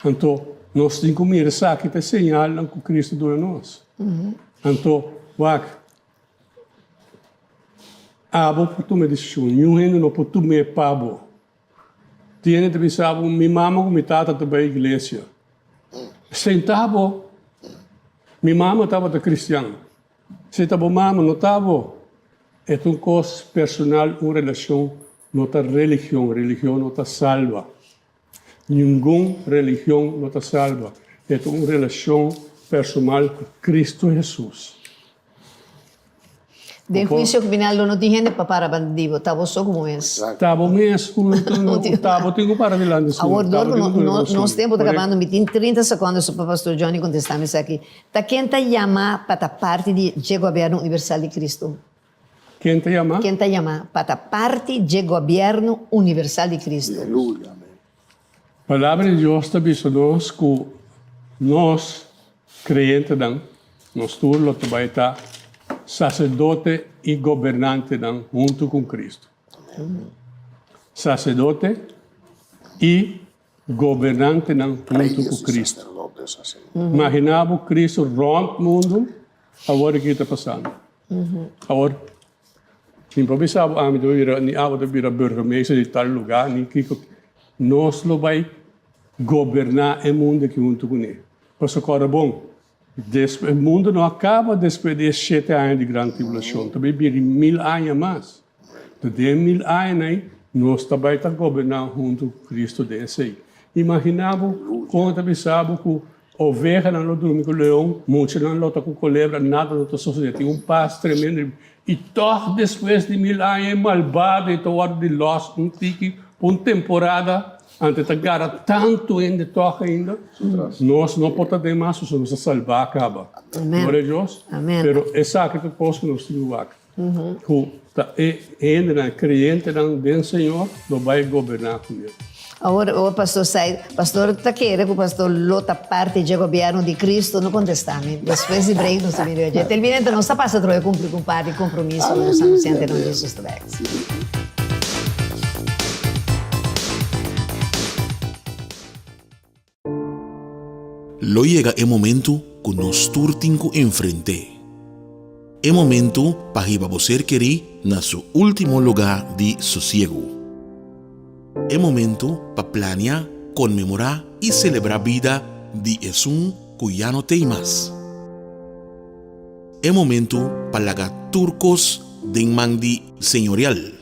Anto. Nos tin ku mira esaki ta e señalnan ku Kristu duna nos. Anto, wak, abo por tuma e desishon. Niun hende no por tum'é pa bo. Tin hende ta bisa bo, Mi mama ku mi tata ta bai iglesia. Senta bo. Mi mama tabata kristian. Si ta bo mama, no ta bo. E ta un kos personal, un relashon, no ta religion. Religion no ta salba. Ningun religion no ta salba. E ta un relashon personal ku Kristu Hesus. Den huisio final lo no tin hende pa para banda di bo, ta bo so ku bo mes. Ta bo mes ku ta bo tin ku para dilanti Señor. Awor dor ku nos tempu ta kabando mi tin 30 sekondo so pa Pastor Johnny kontesta mi esaki. Ta ken ta yama pa ta parti di dje Gobièrnu Universal di Kristu? Ken ta yama? Ken ta yama pa ta parti dje Gobièrnu Universal di Kristu? Aleluya. Amén. Palabra di Dios ta bisa nos ku nos kreyentenan, nos tur lo ta bai ta saserdote i gobernantenan huntu ku Kristu. Saserdote i gobernantenan huntu ku Kristu. Imaginá bo Kristu rònt mundu awor ki ta pasando. Awor, mi por bisa bo ami ta bira, ni abo ta bira burgemeester di tal lugá, ni kiko. Nos lo bai goberná e mundu aki huntu kuné. Pasobra kòrda bon, e mundu no a kaba despues di e shete aña di gran tribulashon, ta bai bira mil aña mas. Ta den mil añanan ei, nos ta bai ta goberná huntu ku Kristu den esei. Imaginá bo kon ta bisa bo ku ovehanan lo durmi ku leon, muchanan lo ta ku kolebra, nada no ta sosodé. Tin un pas tremendo. I tòg despues di mil aña e malbado ei ta wòrdu di lòs un tiki pa un temporada, anto e ta gara tantu hende tòg ainda. Nos no por ta den mas, pasobra nos a salbá kaba. Gloria a Dios. Pero esaki ta kos ku nos tin ku wak. Ku ta e hendenan, e kreyentenan den Señor lo bai goberná ku Dios. Awor, awor Pastor Said, Pastor ta kere ku Pastor lo ta parti dje gobièrnu di Cristo? No kontestá mi. Despues di break nos ta bini riba dje. Televidente, nos ta pasa atrobe kumpli ku un par di kompromiso ku nos anunsiante nan Jesus ta bèk. Lo yega e momentu ku nos tur tin ku enfrent'é. E momentu pa hiba bo ser kerí na su último lugá di sosiegu. E momentu pa plania, konmemorá i selebrá bida di esun ku ya no t'ei mas. E momentu pa laga tur kos den man di Señorial.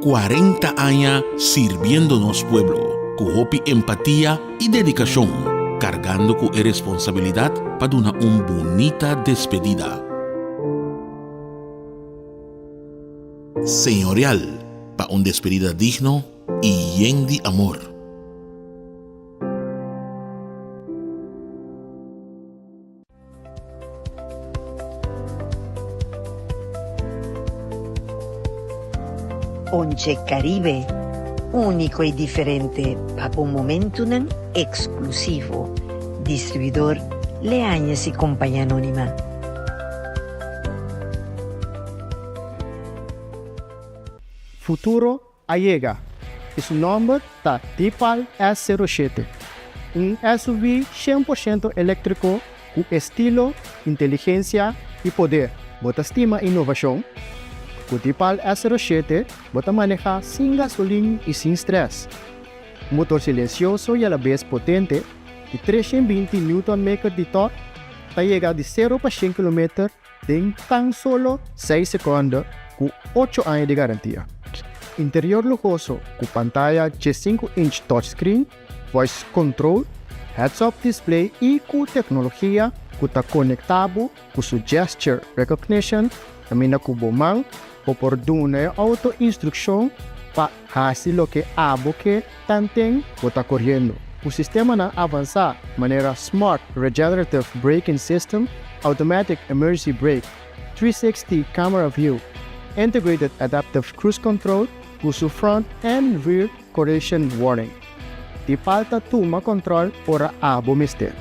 40 aña sirbiendo nos pueblo ku hopi empatia i dedikashon, kargando ku e responsabilidat pa duna un bunita despedida. Señorial pa un despedida digno i yen di amor. Ponche Caribe, úniko i diferente pa bo momentunan eksklusivo. Distribuidor Leañez y Compañía Anónima. Futuro a yega y su nomber ta Deepal S sero shete, un SUV 100% electrico cu estilo, inteligencia y poder. Bo ta stima innovacion? Cu Deepal S sero shete bo ta maneha sin gasolin y sin stress. Un motor silencioso y alabes potente di 320 Newton meter di torque ta yega di sero pa shen kilometer den tan solo seis seconde cu ocho aña di garantia. Interior luhoso cu pantaya 15 inch touchscreen, voice control, heads-up display y cu tecnologia cu ta conecta bo cu su gesture recognition caminda cu bo man bo por duna e auto instruccion pa haci loke abo ke tanten bo ta coriendo. Cu sistemanan avansa manera Smart Regenerative Braking System, Automatic Emergency Brake, 360 Camera View, Integrated Adaptive Cruise Control cu su Front and Rear Collision Warning. Di falta tuma control ora abo mester.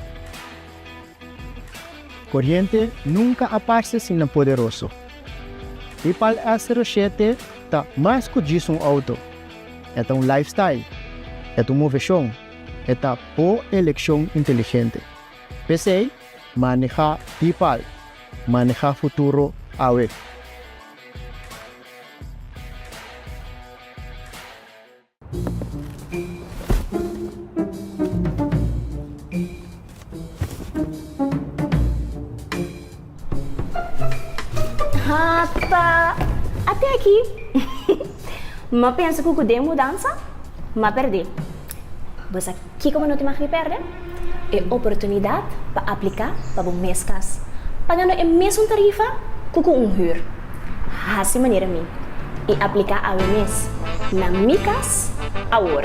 Coriente nunca a parce asina poderoso. Deepal S 07 ta mas cu djis un auto. E ta un lifestyle. E ta un movecion. E ta bo elekshon inteligente. P'esei, manehá Deepal. Manehá futuro awe. Ata, ate aki. M'a pensa ku ku den mudansa, m'a pèrdè. Bo sa kiko bo no tin mag di pèrdè? E oportunidat pa apliká pa bo mes kas, pagando e mesun tarifa ku ku un hür. Hasi manera mi i apliká awe mes na Mi Kas Awor.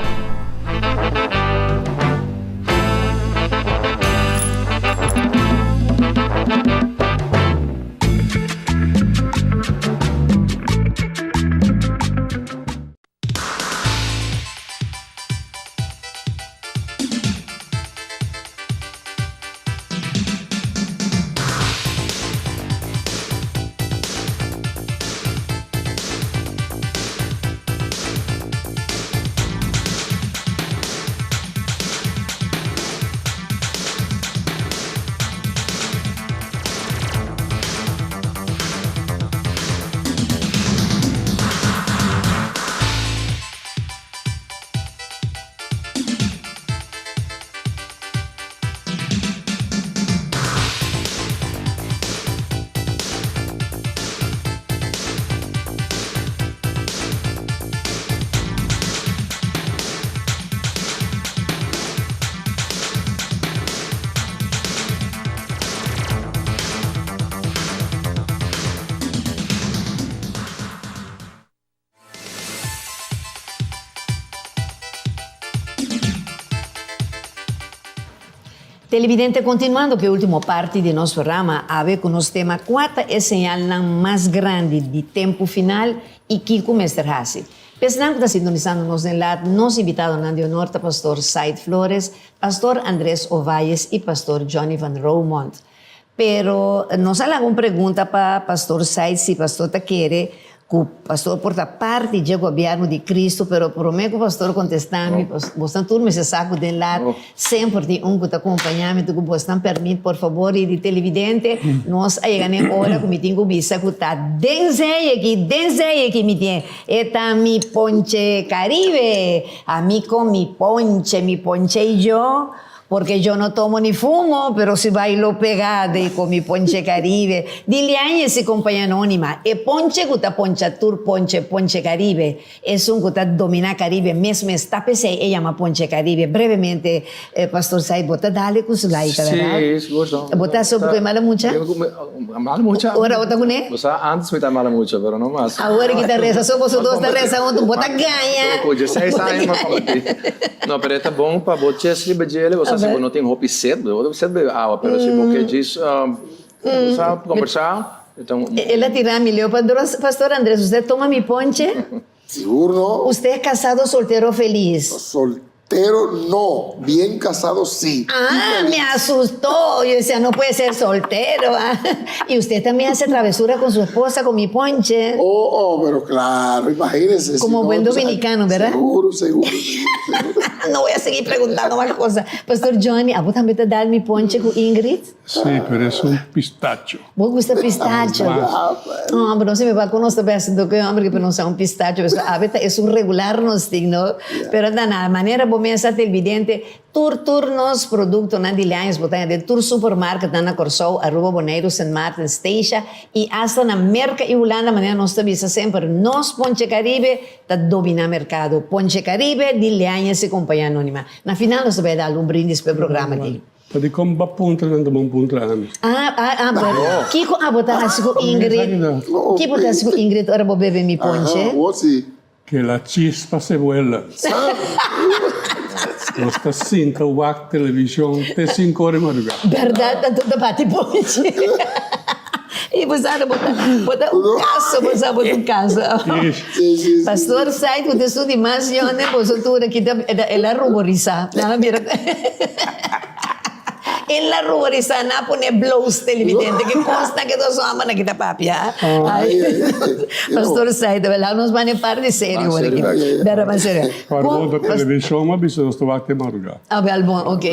Televidente continuando cu e ultimo parti di nos programa awe cu nos tema cua ta e señalnan mas grandi di tempo final y kico mester haci. P'esnan cu ta sintonisando nos den laat nos invitadonan di honor ta Pastor Said Flores, Pastor Andres Ovalles y Pastor Johnny van Roermond. Pero nos a laga un pregunta pa Pastor Said si Pastor ta kere ku Pastor por ta parti dje gobièrnu di Cristo, pero promé ku Pastor kontestá mi, bosnan tur mester sa ku den lat semper tin un ku ta kompañá mi, ku bosnan pèrmit por fabor i di televidente nos a yega n'e ora ku mi tin ku bisa ku ta den zee aki, den zee aki mi tin e ta mi ponche Caribe, ami kon mi ponche, mi ponche i yo. Porque yo no tomo ni fumo, pero si bailo pegado y con mi ponche Caribe. Di Liañez y Compañía Anónima, e ponche cu ta poncha tur ponche, Ponche Caribe, esun cu ta domina Caribe mes mes, ta p'esey e yama Ponche Caribe. Brevemente, Pastor Said, bo ta dale cu su laika, verdad? Sí, sigur so. Bo ta sopi cu e mala mucha? Mala mucha? Ora bo ta cune? Bo sa, antes mi ta mala mucha, pero no mas. Awor ki ta reza, so boso dos ta reza hunto, bo ta gaña. Cu dieseis aña mi a cometi. No, pero e ta bon pa bo ches riba djele, osea si bo no tin hopi sed, bo tin sed bebe awa, pero si bo ke djis sa kombersá, e ta un. El a tira mi leo pa Pastor Andres, usted toma mi ponche? Sigur no. Usted es casado, soltero o feliz? Soltero no, bien casado si. Ah, me asustó, yo decía no puede ser soltero ah. Y usted también hace travesura con su esposa con mi ponche? Oh, oh, pero claro, imagínese. Como buen dominicano, ¿verdad? Seguro, seguro, seguro. No voy a seguir preguntando más cosas. Pastor Johnny, abo tambe ta dal mi ponche cu Ingrid? Sí, pero es un pistacho. Bo gusta pistacho? No, pero no se me va con nos ta best do que hombre que no sea un pistacho. Eso abe ta es un regular nos tin, no? Pero na na manera bo mesa televidente Tur tur nos produktonan di Lions bo ta haña den tur supermarketnan na Kòrsou, Aruba, Boneiru, Sint Maarten, Statia i asta na Merka i Hulanda manera nos ta bisa semper nos Ponche Caribe ta dominá merkado. Ponche Caribe di Lions i Compañía Anónima. Na final nos ta bai dal un brindis pa e programa aki. Ta dikon bo a puntra nan ta bon puntra ami? Ah ah ah bueno. Kiko abo ta hasi ku Ingrid? Kiko bo ta hasi ku Ingrid ora bo bebe mi ponche? Que la chispa se vuela. Nos ta sinta wak television te cinco ora di madruga. Berdad anto ta bati ponche. Y bo sa bo ta bo ta un caso bo sa bo ta un caso. Pastor Said cu ta esun di mas yone boso tur aki ta el a ruborisa. Nan a bira. El a ruborisá, nan a pone bloos televidente, ke kosnan ke nos hòmbernan ki ta papia. Ai, Pastor Saito, laga nos manda e par di serio awor aki. Bèrdad, mas serio. Para bon ta televishon, m'a bisa nos ta wak te madrugá. Ah, bèl bon, ok.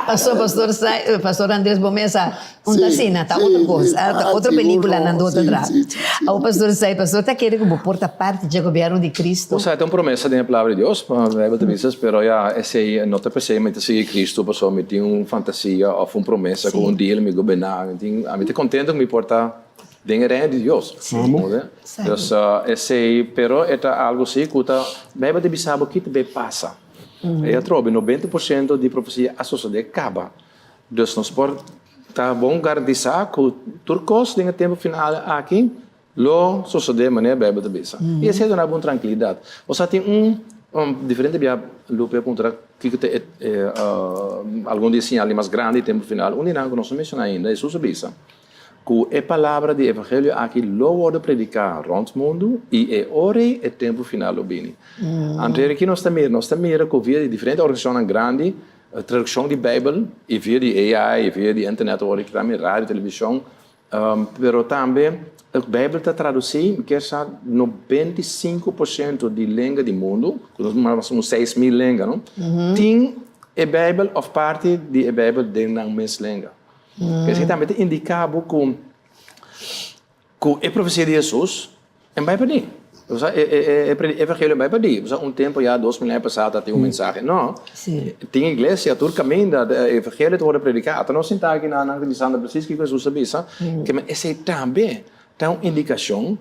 Pastor, Pastor Saito, Pastor Andres, bo mes a Un ta asina, ta otro kos, ta otro pelicula nan do ta traha. Awor pastor sa, pastor ta kere ku bo por ta parti dje gobierno di Cristo? Osea, ta un promesa den e Palabra di Dios, Bijbel ta bisa, pero ya, esei no ta p'esei mi ta sigui Cristo pasobra mi tin un fantasia òf un promesa ku un dia lo mi goberná. Mi tin, ami ta kontento ku mi por ta den e Reino di Dios. Dus, esei, pero e ta algu si ku ta, Bijbel ta bisa bo ki ta bay pasa. E atrobe, 90% di profesia a sosodé kaba. Dus nos por ta bon garantisá ku tur kos den e tempu final aki lo sosodé manera Beibel ta bisa. I esei duna bo un trankilidat. Osea tin un diferente bia Lupe a puntra kiko ta e algun di e siñal di mas grandi di tempu final. Un di nan ku nos no menshoná ainda, Hesus a bisa ku e palabra di evangelio aki lo wòrdu prediká rònt mundu i e ora ei e tempu final lo bini. Anto aki nos ta mira, nos ta mira ku via di diferente organisashonnan grandi Tradukshon di Beibel i via di AI i via di internet awor ki tambe radio, televishon, pero tambe Beibel ta tradusí mi kier sa 95% di lenga di mundu, ku nos mas un 6000 lenga no, tin e Beibel òf parti di e Beibel den nan mes lenga. Esei tambe ta indiká bo ku Ku e profesia di Hesus en bai perdí. Osea, e evangelio en bai perdí. Osea, un tempu ya, 2000 aña pasá ta tin un mensahe. No. Tin iglesia tur kaminda, e evangelio ta wòrdu prediká. Ata nos sintá aki nan ta bisando presis kiko Hesus a bisa. Ke men esei tambe ta un indikashon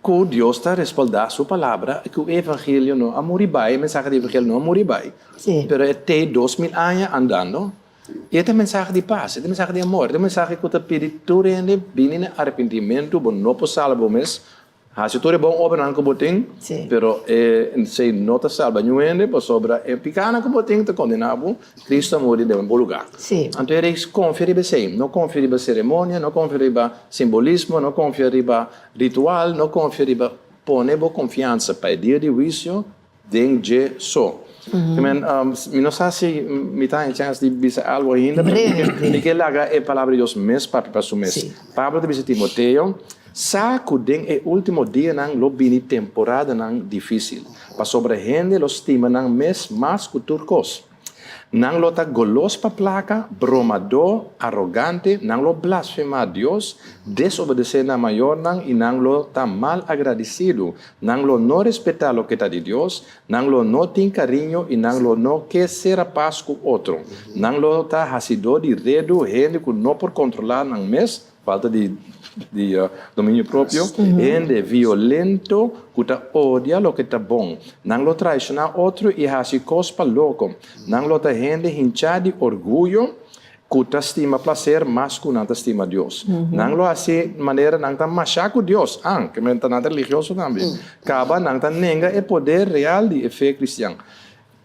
ku Dios ta respaldá su palabra i ku e evangelio no a muri bai, e mensahe di evangelio no a muri bai. Pero e tei 2000 aña andando. I e ta mensahe di pas, e ta mensahe di amor, e ta mensahe ku ta pidi tur hende bini na arepentimentu, bo no por salba bo mes, hasi tur e bon obranan ku bo tin, pero esei no ta salba niun hende, pasobra e pikanan ku bo tin ta kondená bo, Kristu a muri den bo lugá. Anto e rei konfia riba esei, no konfia riba seremonia, no konfia riba simbolismo, no konfia riba ritual, no konfia riba pone bo konfiansa pa e dia di huisio, Den dje so. I men, mi no sa si mi ta haña chèns di bisa algu ainda, pero mi ke laga e Palabra di Dios mes papia pa su mes. Pablo ta bisa Timoteo, Sa ku den e último dianan lo bini temporadanan difísil, pasobra hende lo stima nan mes mas ku tur kos. Nan lo ta golos pa plaka, bromadó, arogante, nan lo blasfemá Dios, desobedesé nan mayornan i nan lo ta malagradisidu. Nan lo no respetá loke ta di Dios, nan lo no tin kariño i nan lo no ke sera pas ku otro. Nan lo ta hasidó di redu, hende ku no por kontrolá nan mes, Falta di dominio propio, hende violento ku ta odia loke ta bon. Nan lo traishoná otro i hasi kos pa loko. Nan lo ta hende hinchá di orguyo ku ta stima plaser mas ku nan ta stima Dios. Nan lo hasi manera nan ta mashá ku Dios, an, ke men ta nan ta religioso tambe. Kaba nan ta nenga e poder real di e fe kristian.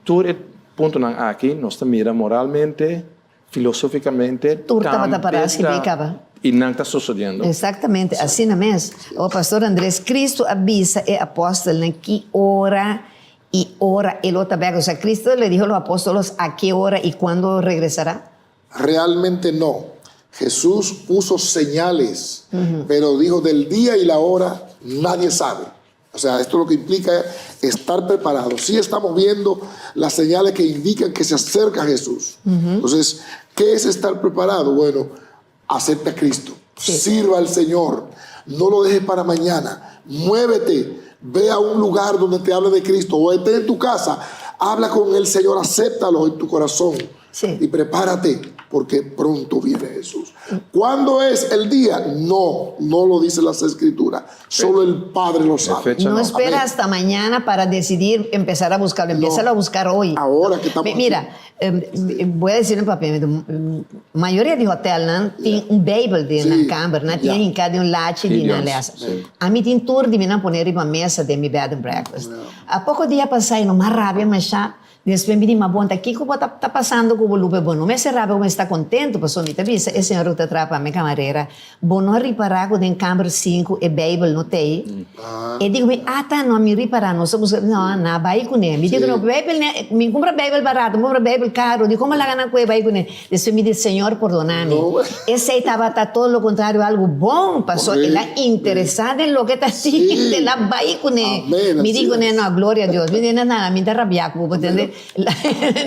Tur e puntonan aki nos ta mira moralmente Filosóficamente Tur tabata tambe pará skibí ta kaba. i nan ta sosodiendo. Exactamente, asina mes. O Pastor Andres, Cristo a bisa e apóstolnan ki ora i ora e lo ta bek. O sea, Cristo le dijo a los apóstolos a ke ora i cuándo regresará? Realmente no. Jesús puso señales, pero dijo del día y la hora nadie sabe. O sea, esto lo que implica es estar preparado. Sí estamos viendo las señales que indican que se acerca Jesús. Entonces, ¿qué es estar preparado? Bueno, acepta a Cristo, sirva al Señor, no lo dejes para mañana, muévete, ve a un lugar donde te hable de Cristo o esté en tu casa, habla con el Señor, acéptalo en tu corazón y prepárate porque pronto viene Jesús. ¿Cuándo es el día? No, no lo dice las escrituras. Solo el Padre lo sabe. No espera hasta mañana para decidir empezar a buscarlo. Empiézalo a buscar hoy. Ahora que estamos Mira, voy a decir en papiamento, mayoria di hotelnan tin un Bijbel den nan kamber, nan tin hinká den un lachi di nan lesa. Ami tin tur di mi nan pone riba mesa den mi bed and breakfast. A poko dia pasá i no m'a rabia mashá Despues mi di, Ma bon, ta kiko bo ta pasando ku bo Lupe? Bo no mester rabia, bo mester ta kontentu, pasobra mi ta bisa e señor. ta traha pa mi kamarera, Bo no a ripará ku den kamber sinku e Beibel no t'ei? E di ku mi, Ata, no a mi ripará, nos a buska, no, nan a bai kuné. Mi di ku no, Beibel ne, mi kumpra Beibel barato, mi kumpra Beibel karu, di komo laga nan ku e bai kuné? Despues mi di, Señor pordona mi. Esei tabata todo lo kontrario algu bon, pasobra el a interesá den loke ta sinti, el a bai kuné. Mi di kuné, no, gloria a Dios. Mi di, no, no, mi ta rabiá ku bo, bo tende?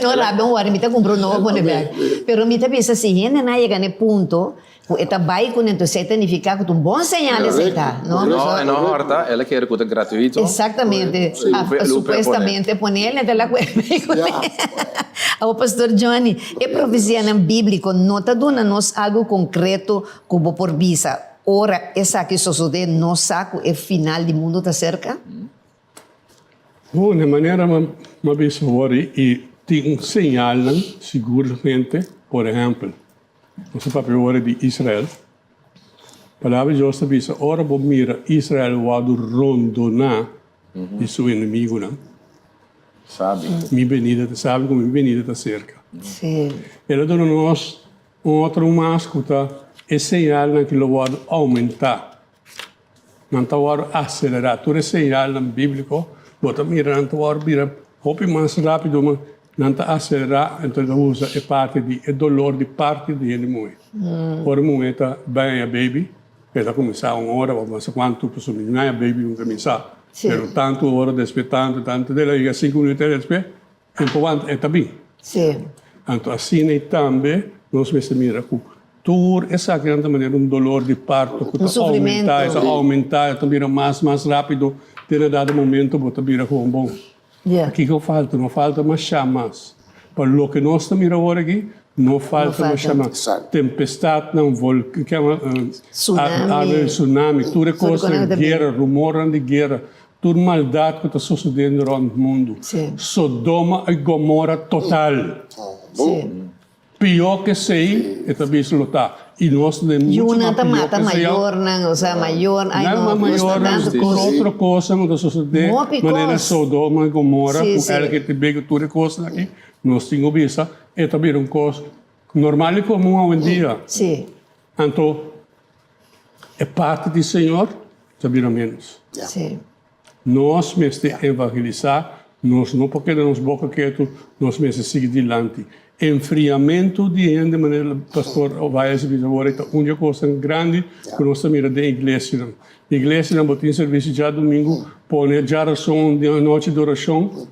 No rabia un wòrdu, mi ta kumpra un nobo pone bèk. Pero mi ta bisa, si hendenan a yega na e punto Ku e ta bai ku nentu esei ta nifiká ku ta un bon señal esei ta, no? No, e no hòrta, el a kere ku ta gratuito. Exactamente. Supuestamente pone el neta la ku e bai kuné. Awor Pastor Johnny, e profesianan bíbliko no ta duna nos algu konkreto ku bo por bisa ora esaki sosodé nos sa ku e final di mundu ta serka? Bon, e manera m'a bisa awor i tin señalnan siguramente, por ehèmpel, Nos a papia ora di Israel. Palabra di Dios ta bisa, ora bo mira Israel wòrdu rondoná di su enemigunan, Sabi. mi benida ta sabi ku mi benida ta serka. El a duna nos un otro mas ku ta e señalnan ki lo wòrdu oumentá. Nan ta wòrdu aselerá. Tur e señalnan bíbliko, bo ta mira nan ta wòrdu bira hopi mas rápido, ma nan ta aselerá, enton e ta usa e parti di e dolor di parti di hende muhé. Ora e muhé ta bai haña baby, e ta kuminsá un ora òf mas kuantu, pasobra mi no haña baby nunka mi sa, pero tantu ora despues tantu, tantu, te el a yega sinku minuto despues, E por wanta e ta bin. Sí. Anto asina i tambe nos mester mira ku tur esakinan ta manera un dolor di parto ku ta oumentá, e ta oumentá, e ta bira mas mas rápido, te na dado momento bo ta bira gewoon bon. Kiko falta? No falta mashá mas. Pa loke nos ta mira awor aki, no falta mashá mas. Tempestatnan, tsunami, tur e kosnan, guera, rumornan di guera, Tur maldat ku ta sosodiendo rònt mundu. Sodoma i Gomora total. Pió ke esei e ta bisa lo ta. I nos ta den muchu Yunan mas ta pió mata ke esei. mayornan, osea mayor, ai Nan no, ma nos ta mayornan, tantu tur kos. otro kosnan ku ta sosodé, Hopi manera kos. Sodoma i Gomora Sí, ku sí. LGTB ku tur e kosnan aki, nos tin ku bisa e ta bira un kos normal i komun awendia. Sí. Anto e parti di Señor ta bira ménos. Sí. Nos mester evangelisá, nos no por keda nos boka ketu, nos mester sigui dilanti. Enfriamentu di hende, manera Pastor Ovaes a bisa awor, e ta un di e kosnan grandi ku nos ta mira den iglesianan. Iglesianan bo tin servisio djadumingu, pone djarason di anochi di orashon,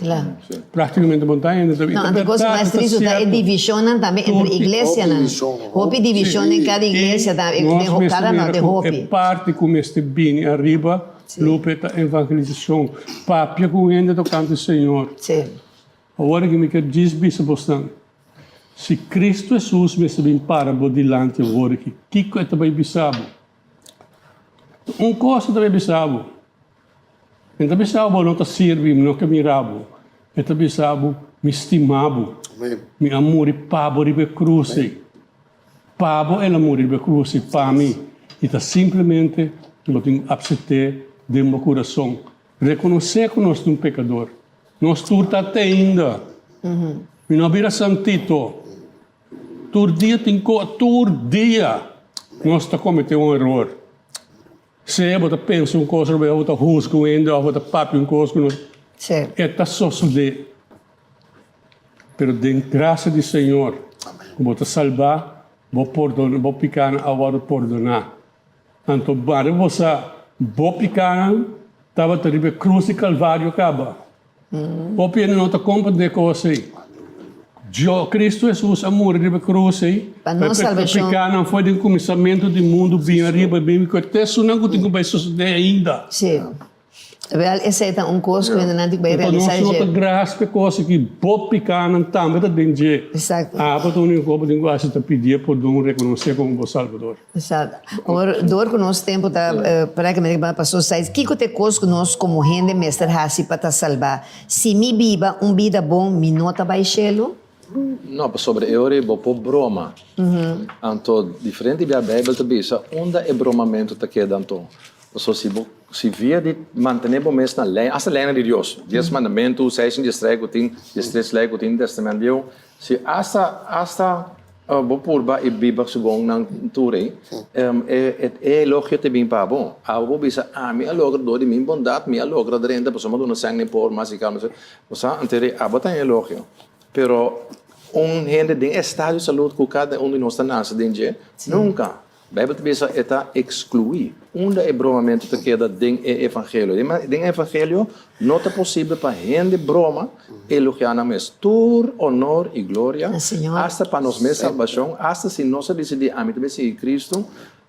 Kla. Práktikamente bo ta hende ta No, anto kos mas tristu ta e divishonnan tambe entre iglesianan. Hopi divishon den kada iglesia tambe, den kada no, den hopi. E parti ku mester bini ariba Lupe ta evangelisashon. Papia ku hende tokante Señor. Awor aki mi ke djis bisa bosnan, si Kristu Hesus mester bin para bo dilanti awor aki, kiko e ta bai bisa bo? Un kos e ta bai bisa bo. E ta bisa bo no ta sirbi, mi no ke mira bo. E ta bisa bo, mi stima bo. Mi a muri pa bo riba e krus ei. Pa bo el a muri riba e krus ei, pa mi. I ta simplemente bo tin ku apsept'é den bo kurason. Rekonosé ku nos ta un pekador. Nos tur ta te ainda. Mi no a bira santito. Tur dia tin ko, tur dia nos ta kometé un eror. Sea bo ta pensa un kos riba bo ta husga un hende òf bo ta papia un kos ku no e ta sosodé. Pero den grasia di Señor ku bo ta salbá, bo pordona, bo pikánan a wòrdu pordoná. Anto mare bo sa bo pikánan tabata riba e krus di Kalvario kaba. Hopi hende no ta komprendé kos ei. Dio, Kristu Hesus a muri riba e krus ei Pa nos pa e salbashon. pikánan for di kuminsamentu di mundu bin ariba bin ku te esunnan ku tin ku bai sosodé ainda. Sí. Wèl, esei ta un kos ku hendenan tin ku bai Anto realisá nos no ta dje. graspa e kos aki, bo pikánan tambe ta den dje. Eksakto. Abo ta úniko ku bo tin ku hasi ta pidié pordon, rekonosé komo bo Salbador. Exacto. Awor, door cu nos tempo ta prácticamente pa pasó seis, kico ta e cos cu nos como hende mester haci pa ta salbá? Si mi biba un bida bon, mi no ta bai shelu? No, pasobra e ora ei bo por broma. Anto, diferente bia Bijbel ta bisa unda e bromamentu ta keda anto. Pasobra si bo si via di mantené bo mes na lei, asta leinan di Dios, dies mandamentu, seis en diestres ku tin, diestres lei ku tin den Testament Bieu, si asta asta. Bo purba i biba segun nan tur ei, e elogio ta bin pa bo. Abo bo bisa, Ami a logra dor di mi bondat, mi a logra drenta pasobra mi a duna sèn den por mas i kal. Bo sa, anto abo ta e elogio. Pero un hende den estado di salud ku kada un di nos ta nase den dje, nunka. Bijbel ta bisa e ta exclui. Unda e bromamento ta keda den e evangelio? Den e evangelio no ta posibel pa hende broma elogia nan mes. Tur honor y gloria, hasta pa nos mes salbacion, hasta si nos a dicidi ami ta bay sigui Cristo,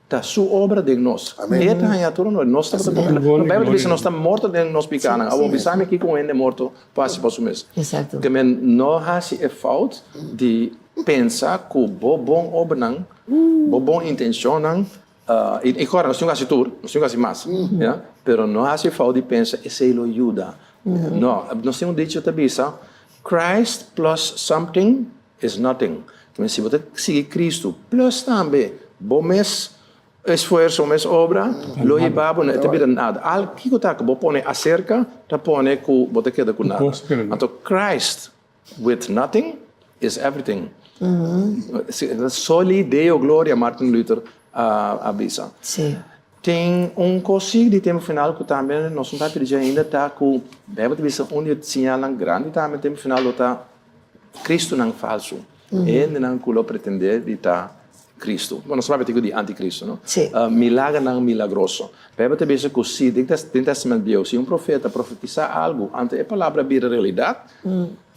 ta su obra den nos. E ta haña tur honor. Nos tabata Bijbel ta bisa nos ta morto den nos picanan. Awor bisa mi kico un hende morto por haci pa su mes? Ke men no haci e fout di pensa cu bo bon obranan Bo bon intencionnan, y cora nos tin cu haci tur, nos tin cu haci mas, ya, pero no haci fout di pensa esey lo yuda. No, nos tin un dicho ta bisa, Christ plus something is nothing. Kimen si bo ta sigui Cristo plus tambe bo mes esfuerso, bo mes obra, lo hiba bo na, e ta bira nada. Al kico ta cu bo pone acerca ta pone cu bo ta keda cu nada. Anto Christ With nothing is everything. Soli Deo Gloria, Martin Luther a bisa. Tin un kos si di tempu final ku tambe nos no ta pidi dje ainda ta ku Beibel ta bisa un di e siñalnan grandi tambe tempu final lo ta Kristunan falsu, hendenan ku lo pretendé di ta Kristu. Bueno, nos a papia di antikristu, no? Milagernan milagroso. Beibel ta bisa ku si den Tèstamènt Bieu si un profeta profetisá algu antes e palabra bira realidat,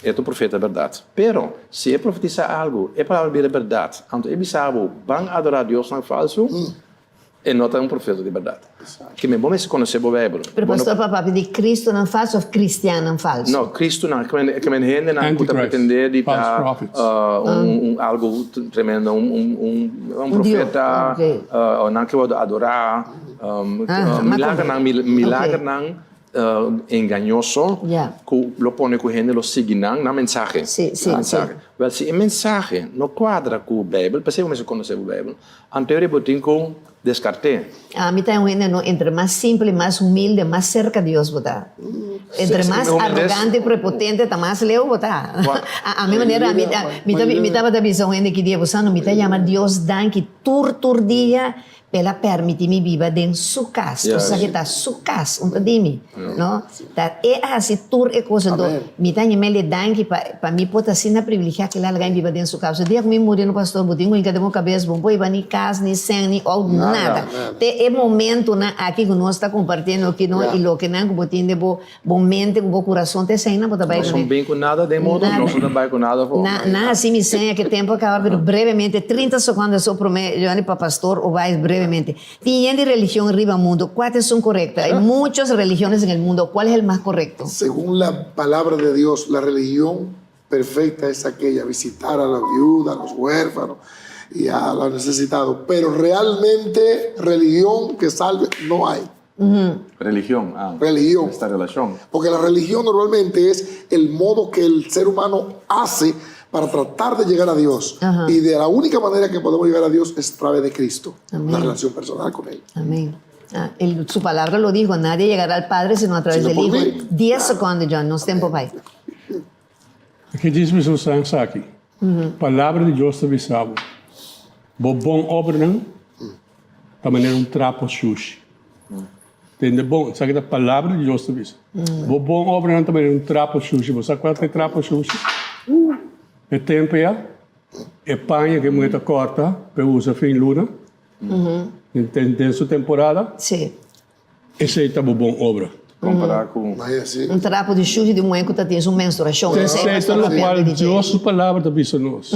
e ta un profeta bèrdat. Pero, si e profetisá algu, e palabra bira bèrdat, anto e bisa bo, Ban adorá diosnan falsu, e no ta un profeta di bèrdat. Ke bo mester konosé bo Beibel. Pero pastor pa papia di Kristunan falsu òf kristiannan falsu? No, Kristunan, ke men hendenan ku ta pretendé di ta un algu tremendo, un profeta, òf nan ke wòrdu adorá, milagernan, milagernan engañoso ku lo pone ku hende lo sigui nan, nan mensahe. Mensahe. Wèl, si e mensahe no kuadra ku Beibel, p'esei bo mester konosé bo Beibel, anto bo tin ku deskart'é. Ami ta un hende no, entre mas simpel i mas humilde, mas serka Dios bo ta. Entre mas arrogante i prepotente ta mas leu bo ta. Ami manera ami ta, mi tabata bisa un hende ki dia, bo sa no, mi ta yama Dios danki tur tur dia El a permiti mi biba den su cas. Bo sa ke ta su cas, un ta di mi, no? Ta e a haci tur e cos. Anto, mi ta ñam'el e danki pa pa mi por ta asina privilegia ke el a laga mi biba den su cas. So dia cu mi muri, no pastor, bo tin cu hinca den bo cabes, bo no por hiba ni cas, ni cen, ni auto, nada. Te e momentonan aki cu nos ta compartiendo aki, no, y lokenan cu bo tin den bo Bo mente ku bo kurason ta esei bo ta bai Nos no bin ku nada den modo, nos no ta bai ku nada afó. Na na hasi mi seña ke tempu a kaba, pero brevemente, 30 sekondo so promé Johnny pa pastor Obaez brevemente. Tin yen di religion riba mundo, kua ta esun korekto? Hay muchos religiones en el mundo, kual es el mas korekto? Segun la palabra de Dios, la religion perfecta es aquella, visitar a la viuda, a los huérfanos y a los necesitados. Pero realmente religion que salve no hay. Religion, ah. Religion. Esta relacion. Porque la religión normalmente es el modo que el ser humano hace para tratar de llegar a Dios. Y de la única manera que podemos llegar a Dios es a través de Cristo. Amén. Una relación personal con Él. Amén. Ah, el, su palabra lo dijo, nadie llegará al Padre sino a través Sino del por Hijo. mí. Dies secondo, John, nos tempo bai. Ke djis mi su san esaki? Palabra di Dios ta bisa bo, Bo bon obranan ta manera un trapo shushi. Tende bon, esaki ta palabra di Dios ta bisa. Bo bon obranan ta manera un trapo shushi. Bo sa kua ta e trapo shushi? E tempu ya, e paña ku e muhé ta kòrta pa e usa fin luna, den su temporada. Esei ta bo bon obra. Kompará ku. Un trapo di shushi di un muhé ku ta tin su menstruashon. Esei ta lokual Dios su palabra ta bisa nos,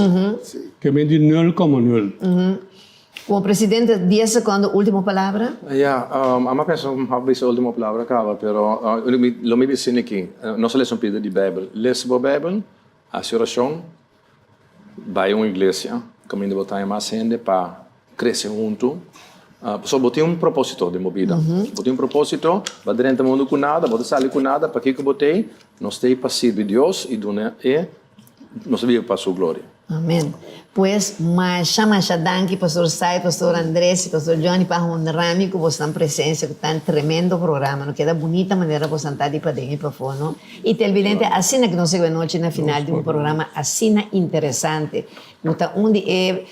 ke men di nul komo nul. Komo presidente, dies sekondo, ultimo palabra. Ya, amo a pensa ku a bisa ultimo palabra kaba, pero lo mi bisa esaki, nos a lesa un pida di Beibel. Lesa bo Beibel, hasi orashon, Bai un iglesia kaminda bo ta haña mas hende pa krese huntu. Pasobra bo tin un propósito den bo bida. Bo tin un propósito, bo a drenta mundu ku nada, bo ta sali ku nada, pakiko bo t'ei? Nos t'ei pa sirbi Dios i duna e. Nos ta biba pa su gloria. Amen. Pues masha masha danki Pastor Sai, Pastor Andres y Pastor Johnny pa honra mi cu bosnan presencia cu tan tremendo programa. No keda bunita manera bosnan ta di paden y pafó no. Y televidente asina cu nos yega anochi na final di un programa asina interesante cu ta un di e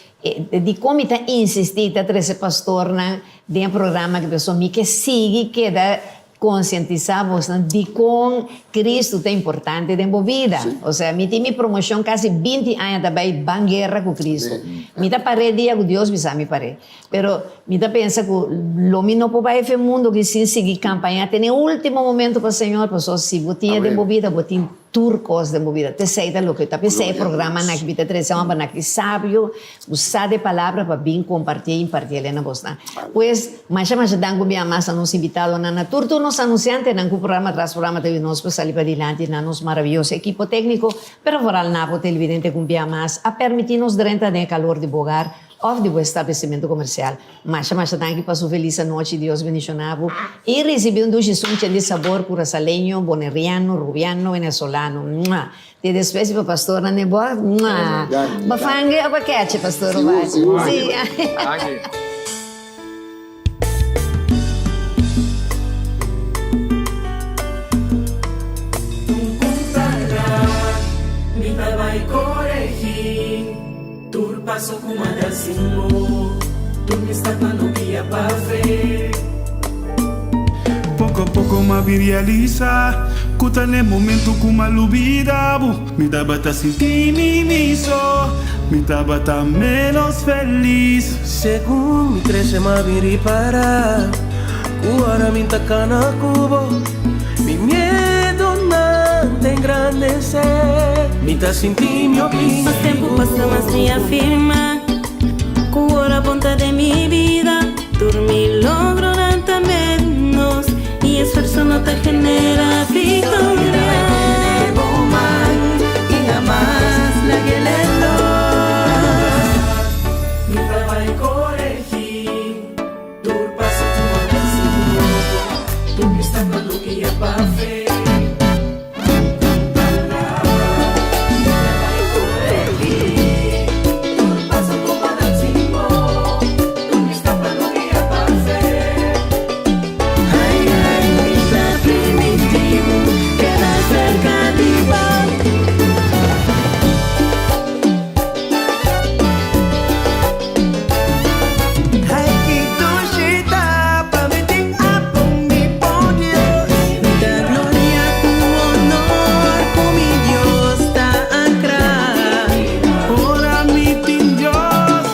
dicon mi ta insisti ta trece pastornan den e programa aki pasobra mi ke sigui keda Konsientisá bosnan dikon Kristu ta importante den bo bida. Osea, mi tin mi promoshon kasi 20 aña ta bai ban guera ku Kristu. Mi ta par'é dia ku Dios bisa mi par'é. Pero mi ta pensa ku lo mi no por bai efe mundu aki sin sigui kampañá te n'e último momento pa Señor, pasobra si bo tin e den bo bida, bo tin tur kos den bo bida. T'esei ta loke ta p'esei e programanan aki mi ta trese hombernan aki sabio. Usa de palabra pa bin compartié i impartié na bosnan. Pues, masha masha dank un bia mas na nos invitadonan, na tur tur nos anunciantenan cu programa tras programa ta yuda nos pa sali padilanti, na nos maraviyoso ekipo tecnico, pero vooral na bo televidente cu un bia mas a permiti nos drenta den e calor di bo hogar of di bo establecimento comercial. Masha masha danki pa su feliz anochi, Dios bendiciona bo i ricibi un dushi sunchi di sabor Curasaleño, Boneriano, Rubiano, Venezolano. Mua! Te despues pa pastornan den bo. Mua! Ba fangue o ba keche pastor Robai? Sigur, sigur. Sí. Danki. Un punta mi ta bai coregi Tur paso cu m'a dal sin bo Tur mi stapnan lo guia pa fe. Poco poco m'a bin realisa Cu ta n'e momento cu m'a lubida bo Mi tabata sinti mi miso Mi tabata menos felis. Segun mi crece m'a bin ripara Cu ora mi ta cana cu bo Mi miedonan ta engrandece Mi ta sinti mi opinion. Mas tempu pasa mas mi afirma Cu ora bon ta den mi bida Tur mi logronan ta menos Y esfuerzo no ta genera victoria. Mi ta bai coregi tur paso cu a dal sigur Tur mi stapnan lo guia pa fe. Ora mi tin Dios,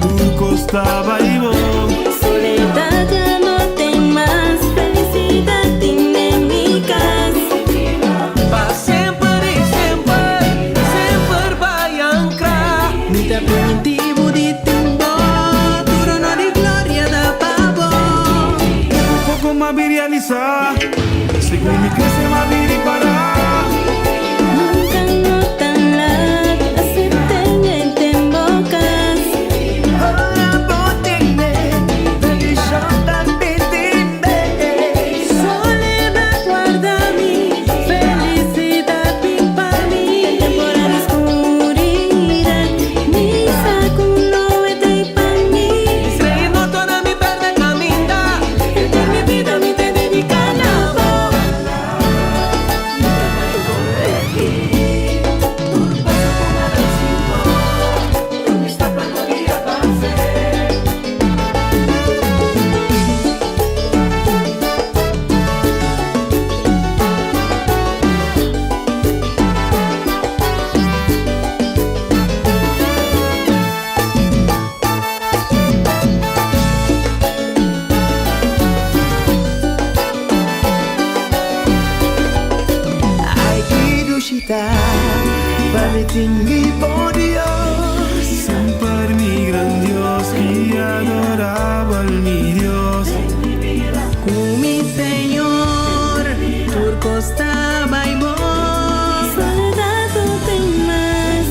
tur cos ta bai bon. Soledad ya no ten mas, felicidad tin den mi cas. Pa semper y semper, semper bai ancra. Mi ta primintí bo di tin bo, tur honor y gloria ta pa bo. Poco poco m'a bin realisa, segun mi crece m'a bin ripara. Nunca no ta laat, acept'e den bo cas. Ora bo tene, bendicion ta bini bes. Soledad warda mi, felicidad bin pa mi. Den temporada di scuridad, mi sa cu lo e t'ey pa mi. Mi estrella no torna mi perde caminda, henter mi bida mi ta dedica na bo. Ay ki dushi ta pa mi tin mi bon Dios. Semper mi gran Dios y adorabel mi Dios. Cu mi Señor tur cos ta bay bon. Soledad no ten mas,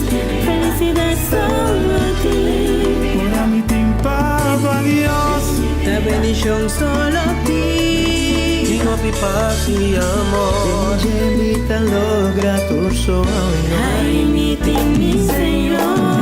felicidad solo a ti. Ora mi tin Papa Dios. Ta bendicion solo tin. hopi pas i amor. Den dje mi ta logra tur soño. Ai mi tin mi Señor.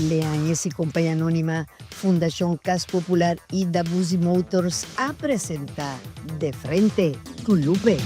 Leañez y Compañía Anónima, Fundacion Cas Popular y Dabuzi Motors a presenta De Frente cu Lupe.